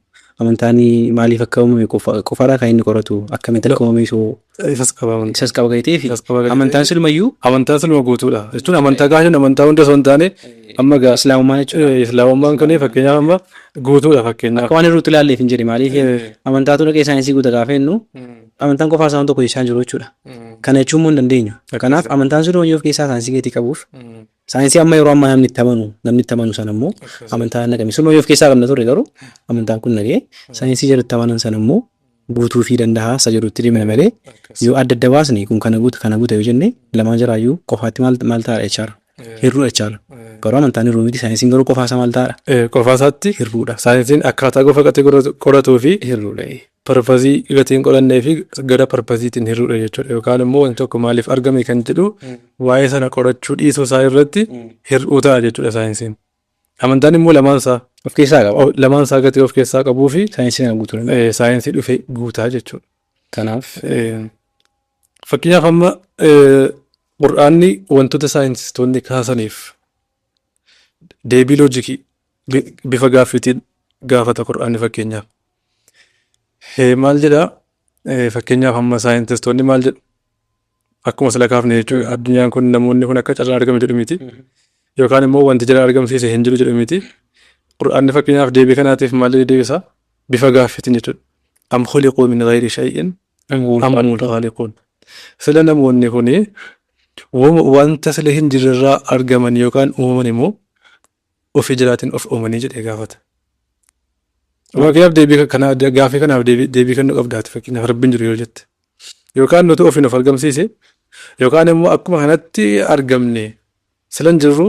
Speaker 1: amantaan maaliif akka uumame qofaadha kan inni qoratu, akkamitti akka uumame osoo
Speaker 2: Isas qaba amantaa.
Speaker 1: Isas qaba gaitee fi
Speaker 2: Isas qaba gaitee.
Speaker 1: Amantaan silumayyuu
Speaker 2: Amantaan siluma guutuudha. Jechuun amantaa gaafa jennu amantaa hunda osoo hin taane, amma gaa
Speaker 1: Islaamummaa jechuudha.
Speaker 2: Islaamummaan kun fakkeenyaaf amma guutuudha fakkeenyaaf.
Speaker 1: Akka waan irruutti ilaalleef hin jedhe. Maaliif amantaatu dhaqee saayinsii guuta gaafa jennu, amantaan qofaa isaa waan tokko jechaa hin jiru jechuudha. Kana jechuun immoo hin dandeenyu. Kanaaf amantaan silumayyuu of keessaa saayinsii gatii qabuuf, saayinsii amma yeroo ammaa namni itti amanu sana immoo amantaa naqame silumayyuu of keessaa qabna ture, garuu amantaan kun naqee saayinsii jedhu itti amanan sana immoo guutuu fi danda'a isa jedhutti dhimma malee, yoo adda adda baasne kun kana guuta, kana guuta yoo jenne, lamaan jiraayyuu qofaatti maal maal ta'aadha jechaadha. Hir'uu jechaadha. Garuu amantaan hir'uu miti, saayinsiin garuu qofaa isaa maal ta'aadha?
Speaker 2: Qofaa isaatti
Speaker 1: Hir'uudha.
Speaker 2: Saayinsiin akkaataa qofa gatii qoratuu fi
Speaker 1: Hir'uudha.
Speaker 2: Purpose gatii hin qorannee fi gara purposeiitiin hir'uudha jechuudha. Yookaan immoo wanti tokko maaliif argame kan jedhu waa'ee sana qorachuu dhiisuu isaa irratti hir'uu ta'a jechuudha saayinsiin. Amantaan immoo lamaan isaa
Speaker 1: Of keessaa qaba.
Speaker 2: Lamaan isaa gatii of keessaa qabuu fi
Speaker 1: Saayinsii kana guutuu danda'a.
Speaker 2: Saayinsii dhufe guutaa jechuudha.
Speaker 1: Kanaaf
Speaker 2: Fakkeenyaaf amma Qur'aanni wantoota saayinsistoonni kaasaniif deebii loojikii bifa gaaffiitiin gaafata Qur'aanni fakkeenyaaf. Maal jedhaa? Fakkeenyaaf amma saayintistoonni maal jedhu? Akkuma sila kaafne jechuudha, addunyaan kun, namoonni kun akka carraa argame jedhu miti. Yookaan immoo wanti jara argamsiise hin jiru jedhu miti. Qur'aanni fakkeenyaaf deebii kanaatiif maal jedhee deebisa? Bifa gaaffiitiin jechuudha. أم خلقوا من غير شيء أم هم الخالقون. Sila namoonni kuni wanta sila hin jirrerraa argaman yookaan uumaman immoo ofii jiraatiin of uumanii jedhee gaafata. Fakkeenyaaf deebii kana, gaaffii kanaaf deebii kennuu qabdaati, fakkeenyaaf Rabbiin jiru yoo jette. Yookaan nuti ofiin of argamsiise, yookaan immoo akkuma kanatti argamne, sila hin jirru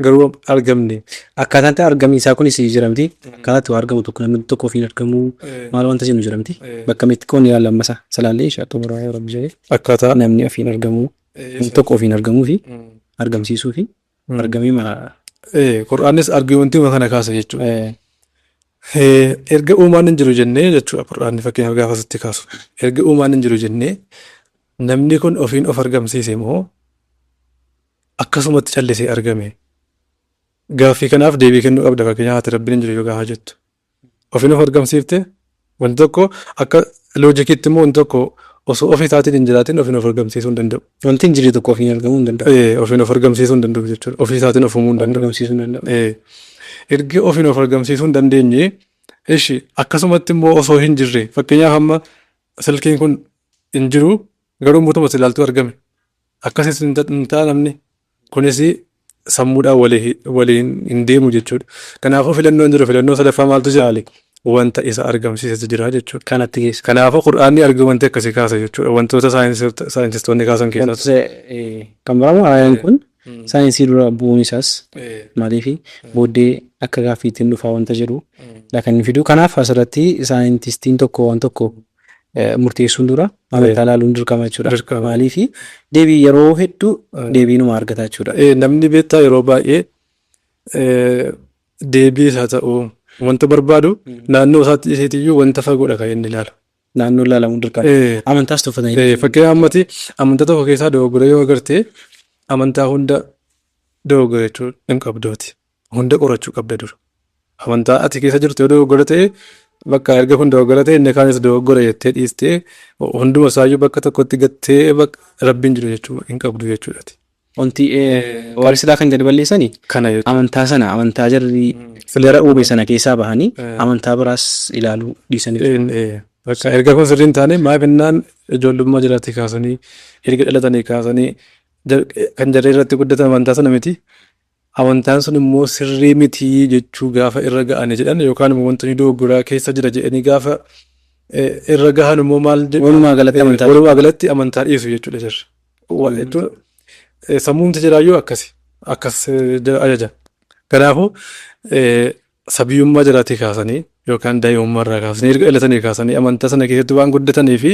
Speaker 2: garuu argamne.
Speaker 1: Akkaataan itti argamiisaa kunis jira miti. Akkaataa itti waa argamu tokko, namni tokko ofiin argamuu maal wanta jennu jira miti. Bakka itti qoonni ilaalla ammasa. Salaallee inshaa xumuraa yoo Rabbi jedhe.
Speaker 2: Akkaataa
Speaker 1: Namni ofiin argamuu, namni tokko ofiin argamuu fi argamsiisuu fi argamii maa
Speaker 2: Qur'aanis argumentii kana kaasa jechuudha. Erga uumaan hin jiru jennee jechuudha, Qur'aanni fakkeenyaaf gaafa sitti kaasu. Erga uumaan hin jiru jennee, namni kun ofiin of argamsiise moo akkasumatti callisee argame? Gaaffii kanaaf deebii kennuu qabda, fakkeenyaaf ati Rabbiin hin jiru yoo gaafa jettu. Ofiin of argamsiifte, wanti tokko akka loojikiitti immoo wanti tokko osoo ofii isaatiin hin jiraatin ofiin of argamsiisuu hin danda'u.
Speaker 1: Wanti hin jirre tokko ofiin argamuu hin danda'u.
Speaker 2: Ofiin of argamsiisuu hin danda'u jechuudha. Ofii isaatiin of uumuu hin danda'u.
Speaker 1: Argamsiisuu hin danda'u.
Speaker 2: Erga ofiin of argamsiisuu hin dandeenye, ishi akkasumatti immoo osoo hin jirre, fakkeenyaaf amma silkiin kun hin jiru, garuu mutuma ilaaltuu argame. Akkasis hin ta'a, namni kunis sammuudhaan waliin hin deemu jechuudha. Kanaafuu filannoon jiru, filannoo sadaffaa maaltu jira? Wanta isa argamsiisetu jira jechuudha.
Speaker 1: Kanatti keessa.
Speaker 2: Kanaafuu Qur'aanni argumentii akkasii kaasa jechuudha. Wantoota saayinsistoonni kaasan keessaa.
Speaker 1: Wantoota kan biramu ayaan kun saayinsii dura bu'uun isaas maaliifi booddee akka gaaffiitiin dhufaa wanta jedhu dha kan inni fidu. Kanaaf asirratti saayintistiin tokko waan tokko Murteessuun dura amantaa ilaaluun dirqama jechuudha.
Speaker 2: Dirqama.
Speaker 1: Maaliifi deebii yeroo hedduu deebii numa argata jechuudha.
Speaker 2: Namni beektaa yeroo baay'ee deebii isaa ta'uu wanta barbaadu naannoo isaatti dhiiseetiyyuu wanta fagoodha kan inni ilaalu.
Speaker 1: Naannoo ilaalamuun dirqama. Amantaas tuffatanii.
Speaker 2: Fakkeenyaaf ammati amantaa tokko keessaa dogoggora yoo agarte amantaa hunda dogoggora jechuu hin qabduuti. Hunda qorachuu qabda dura. Amantaa ati keessa jirtu yoo dogoggora ta'e, bakka erga kun dogoggora ta'e inni kaanis dogoggora jettee dhiistee hunduma isaayyuu bakka tokkotti gattee bakka rabbiin jiru jechuu hin qabdu jechuudha.
Speaker 1: Wanti warri silaa kan jedhu balleessani
Speaker 2: Kana jechuudha.
Speaker 1: Amantaa sana, amantaa jarri jara uume sana keessaa bahanii amantaa biraas ilaaluu dhiisanii.
Speaker 2: Bakka erga kun sirrii hin taane, maaf jennaan ijoollummaa jiraatti kaasanii, erga dhalatanii kaasanii kan jarri irratti guddatan amantaa sana miti. Amantaan sun immoo sirrii miti jechuu gaafa irra ga'anii jedhan yookaan immoo wantoonni dogoggoraa keessa jira jedhanii gaafa irra gahan immoo maal jedhu?
Speaker 1: Walumaa galatti amantaa.
Speaker 2: Walumaa galatti amantaa dhiisu jechuudha jarri. Jechuun sammuumti jiraayyuu akkasi akkas ajaja. Kanaafuu sabiyyummaa jalaatii kaasanii yookaan daa'imummaa irraa kaasanii, erga dhalatanii kaasanii amantaa sana keessatti waan guddatanii fi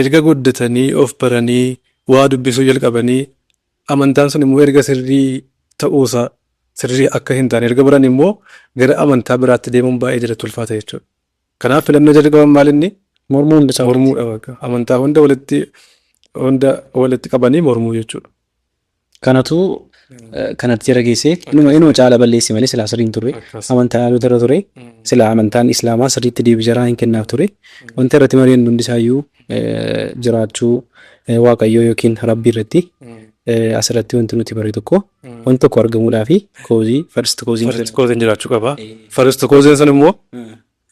Speaker 2: erga guddatanii of baranii waa dubbisuu jalqabanii, amantaan sun immoo erga sirrii ta'uusaa, sirrii akka hin taane erga baran immoo gara amantaa biraatti deemuun baay'ee jalatti ulfaata jechuudha. Kanaaf filannoo jarri qaban maal inni?
Speaker 1: Mormuu hunda isaa.
Speaker 2: Mormuudha bakka. Amantaa hunda walitti qabanii mormuu jechuudha.
Speaker 1: Kanatu kanatti jara geessee inuma caala balleessi malee silaa sirrii hin turre. Amantaa ilaaluu irra ture. Silaa amantaan Islaamaa sirriitti deebii jaraa hin kennaaf ture. Wanti irratti mari'annu hundi isaayyuu jiraachuu Waaqayyoo yookiin Rabbii irratti asirratti wanti nuti bare tokko, wanti tokko argamuudhaa fi cause, first causeiin
Speaker 2: First causeiin jiraachuu qaba. First causeiin sun immoo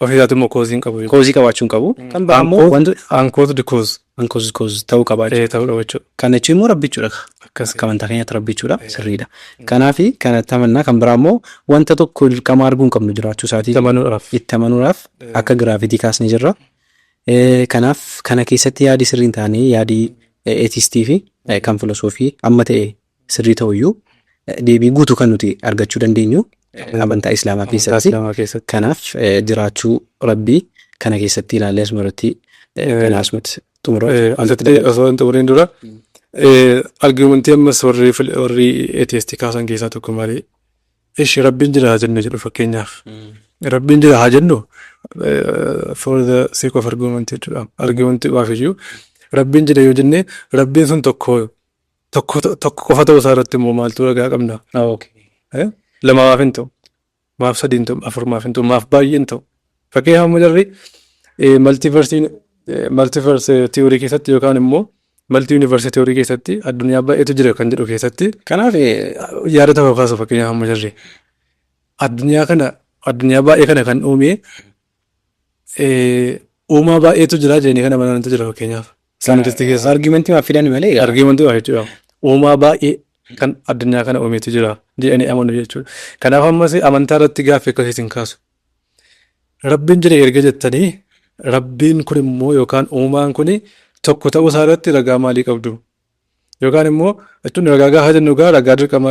Speaker 2: ofii isaati immoo cause hin qabu.
Speaker 1: Cause qabaachuu hin qabu. Kan biraa immoo wanti
Speaker 2: Uncaused cause.
Speaker 1: Uncaused cause ta'uu qaba jechuudha.
Speaker 2: Ta'uu qaba jechuudha.
Speaker 1: Kana jechuun immoo Rabbi jechuudha.
Speaker 2: Akkas.
Speaker 1: Akka amantaa keenyaatti Rabbi jechuudha. Sirriidha. Kanaafi kanatti amannaa. Kan biraa immoo wanta tokko dirqama arguu hin qabnu jiraachuu isaatii.
Speaker 2: Itti amanuudhaaf.
Speaker 1: Itti amanuudhaaf akka gravity kaasnee jirra. Kanaaf kana keessatti yaadi sirrii hin taane, yaadi atheistii fi kan filosoofii amma ta'e sirrii ta'uyyuu, deebii guutuu kan nuti argachuu dandeenyu amantaa Islaamaa
Speaker 2: Amantaa
Speaker 1: keessatti.
Speaker 2: Islaamaa keessatti.
Speaker 1: Kanaaf jiraachuu Rabbii kana keessatti ilaallee asuma irratti kana asumatti xumura.
Speaker 2: Asitti osoo hin xumuriin dura argumentii ammas warri atheistii kaasan keessaa tokko maali? Ishi Rabbiin jira haa jennu jedhu fakkeenyaaf. Rabbiin jira haa jennu, for the sake of argument jechuudha. Argumentii waaf iyyuu Rabbiin jira yoo jenne, Rabbiin sun tokko tokko tokko qofa ta'uu isaa irratti immoo maaltu ragaa qabna? Lama maaf hin ta'u? Maaf sadii hin ta'u? Afur maaf hin ta'u? Maaf baay'ee hin ta'u? Fakkeenyaaf amma jarri multiverseiin, multiverse theory keessatti yookaan immoo multi universe theory keessatti addunyaa baay'eetu jira kan jedhu keessatti
Speaker 1: Kanaaf
Speaker 2: yaada tokko kaasu. Fakkeenyaaf amma jarri addunyaa kana, addunyaa baay'ee kana kan uume uumaa baay'eetu jira jedhanii kan amanantu jira fakkeenyaaf. Saayintistii keessa.
Speaker 1: Argumentii maaf fidan malee.
Speaker 2: Argumentii waa jechuudha. Uumaa baay'ee kan addunyaa kana uumetu jira jedhanii amanu jechuudha. Kanaaf ammas amantaa irratti gaaffii akkasii isin kaasu. Rabbiin jira erga jettanii, Rabbiin kun immoo yookaan uumaan kun tokko ta'uu isaa irratti ragaa maalii qabdu? Yookaan immoo jechuun ragaa gaafa jennu gaa ragaa dirqama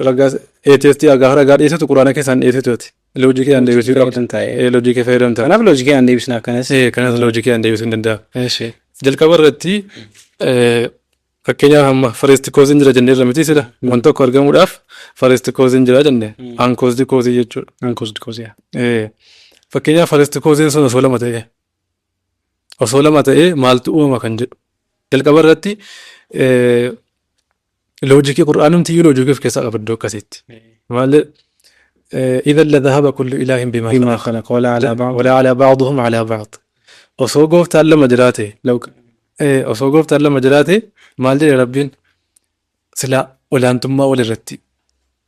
Speaker 2: ragaa atheistii gaafa ragaa dhiyeessitu Quraana keessaan dhiyeessitu ati. Loojikii aan deebisuu qabda. Loojikii fayyadamta.
Speaker 1: Kanaaf loojikii aan deebisnaaf kanas.
Speaker 2: Kanas loojikii aan deebisuu hin danda'a. Jalqaba irratti fakkeenyaaf amma first causeiin jira jennee irra miti sila, waan tokko argamuudhaaf first causeiin jira jenne, uncaused cause jechuudha.
Speaker 1: Uncaused cause.
Speaker 2: Fakkeenyaaf first causeiin sun osoo lama ta'ee maaltu uumama kan jedhu. Jalqaba irratti loojikii Qur'aanumti iyyuu loojikii of keessaa qaba iddoo akkasiitti. Maal إذا لذهب كل إله بما
Speaker 1: بما خلق ولا على بعض
Speaker 2: ولا على بعضهم على بعض. Osoo gooftaan lama jiraate
Speaker 1: لو
Speaker 2: osoo gooftaan lama jiraate, maal jedhe Rabbiin, silaa olaantummaa wal irratti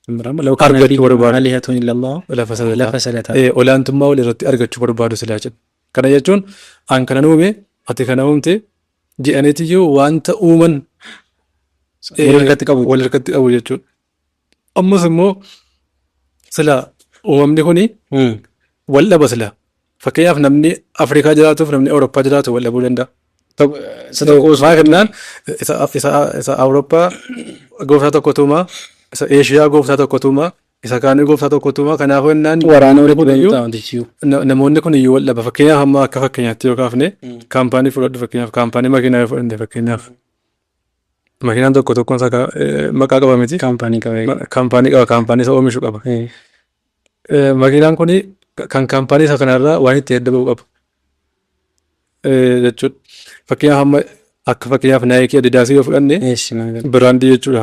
Speaker 1: لو كان
Speaker 2: argachuu barbaadu.
Speaker 1: آلهة إلا الله
Speaker 2: لفسدتا.
Speaker 1: لفسدتا.
Speaker 2: Olaantummaa wal irratti argachuu barbaadu silaa jedhe. Kana jechuun an kana uume, ati kana uumte jedhaniitiyyuu wanta uuman
Speaker 1: wal harkatti qabu.
Speaker 2: Wal harkatti qabu jechuudha. Ammas immoo sila uumamni kuni wal dhaba sila. Fakkeenyaaf namni Afrikaa jiraatuuf namni Awurooppaa jiraatu wal dhabuu danda'a.
Speaker 1: Isa tokko
Speaker 2: Maal jennaan isa Awurooppaa gooftaa tokkotu uumaa, isa Eeshiyaa gooftaa tokkotu uumaa, Isa kaan gooftaa tokkotu uumaa kanaafuu innaan
Speaker 1: Waraana walitti
Speaker 2: kun iyyuu
Speaker 1: banuu wantichi.
Speaker 2: Namoonni kun iyyuu wal dhaba. Fakkeenyaaf amma akka fakkeenyaatti yoo kaafne kaampaanii fudhadhu, fakkeenyaaf kaampaanii makiinaa yoo fudhanne, fakkeenyaaf makiinaan tokko tokkoon isaa maqaa qaba miti.
Speaker 1: Kaampaanii qabee.
Speaker 2: Kaampaanii qaba, kaampaanii isa oomishu qaba. Makiinaan kun kan kaampaanii isa kanarraa waan itti adda ba'u qaba jechuudha. Fakkeenyaaf amma akka fakkeenyaaf Nike, Adidas yoo fudhanne
Speaker 1: Eessi naa gala.
Speaker 2: Brand jechuudha.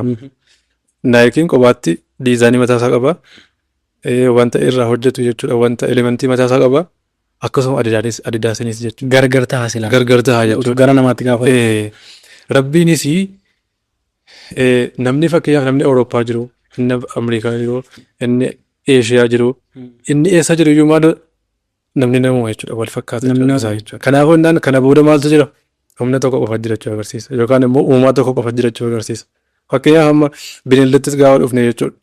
Speaker 2: Nikeiin kophaatti design mataa isaa qaba. Wanta irraa hojjetu jechuudha. Wanta element mataa isaa qaba. Akkasuma Adidasinis jechuudha.
Speaker 1: Gargar ta'a silaa.
Speaker 2: Gargar ta'a jechuudha.
Speaker 1: Gara namaatti gaafa.
Speaker 2: Rabbiinis namni, fakkeenyaaf namni Awurooppaa jiru, inni Ameerikaa jiru, inni Eeshiyaa jiru, inni eessa jiru iyyuu maal namni namuma jechuudha, wal fakkaata
Speaker 1: Namni
Speaker 2: jechuudha isaa jechuudha. Kanaafuu innaan kana booda maaltu jira? Humna tokko qofa jira jechuu agarsiisa. Yookaan immoo uumaa tokko qofa jira jechuu agarsiisa. Fakkeenyaaf amma bineeldattis gaafa dhufne jechuudha.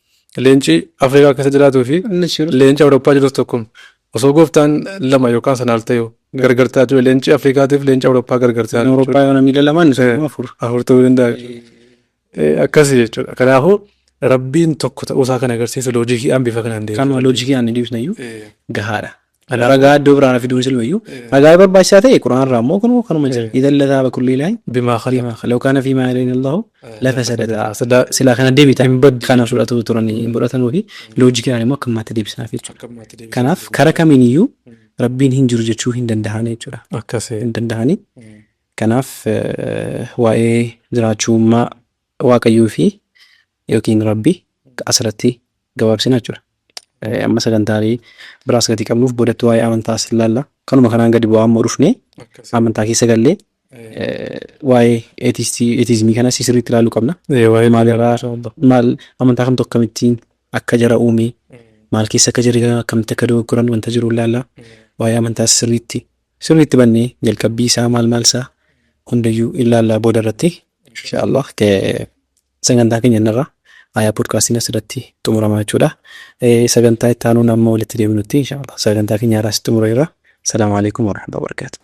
Speaker 2: Leenci Afrikaa keessa jiraatuu fi
Speaker 1: Inni jiru.
Speaker 2: Leenci Awurooppaa jirus tokkuma. Osoo gooftaan lama yookaan sanaal ta'e gargar ta'a jechuudha. Leenci Afrikaatiif leenci Awurooppaa gargar ta'a jechuudha.
Speaker 1: Awurooppaa yoo miila lamaan isa afur.
Speaker 2: Afur ta'uu danda'a jechuudha. Akkasii jechuudha. Kanaafuu Rabbiin tokko ta'uusaa kan agarsiisu loojikiidhaan bifa kanaan deema.
Speaker 1: Kanuma loojikii aan deebisna iyyuu gahaadha. Ragaa iddoo biraan fiduun silmayyuu ragaa barbaachisaa ta'e Qura'aan irraa immoo kunuu kanuma jira. إذا لذهب كل إله
Speaker 2: بما خلق.
Speaker 1: بما لو كان فيهما آلهة إلا الله لفسدتا.
Speaker 2: Sadaa
Speaker 1: Silaa kana deebitan kana fudhatu turanii hin fudhatanuu fi loojikiidhaan immoo akkammaatti deebisnaaf jechuudha. Kanaaf kara kamiiniyyuu Rabbiin hin jiru jechuu hin danda'an jechuudha.
Speaker 2: Akkasii.
Speaker 1: Hin danda'ani. Kanaaf waa'ee jiraachuummaa Waaqayyoo fi yookiin Rabbi asirratti gabaabsina jechuudha. Amma sagantaalee biraas gadi qabnuuf boodatti waa'ee amantaas ilaalla. Kanuma kanaan gadi bu'aa immoo dhufnee amantaa keessa gallee waa'ee atheism kanas sirriitti ilaaluu qabna.
Speaker 2: Waa'ee
Speaker 1: Maalirraa maal amantaa kamtu akkamittiin akka jara uume, maal keessa akka jirri, akkamitti akka dogoggoran wanta jiru ilaalla. Waa'ee amantaas sirriitti sirriitti bannee jalqabbii isaa maal maal isaa hundayyuu ilaalla booda irratti. Inshaallah sagantaa keenya irraa Aayaa podcastiin asirratti xumurama jechuudha. Sagantaa itti aanuun amma walitti deebinutti inshaallah sagantaa keenya irraas xumureera. السلام عليكم ورحمة الله وبركاته.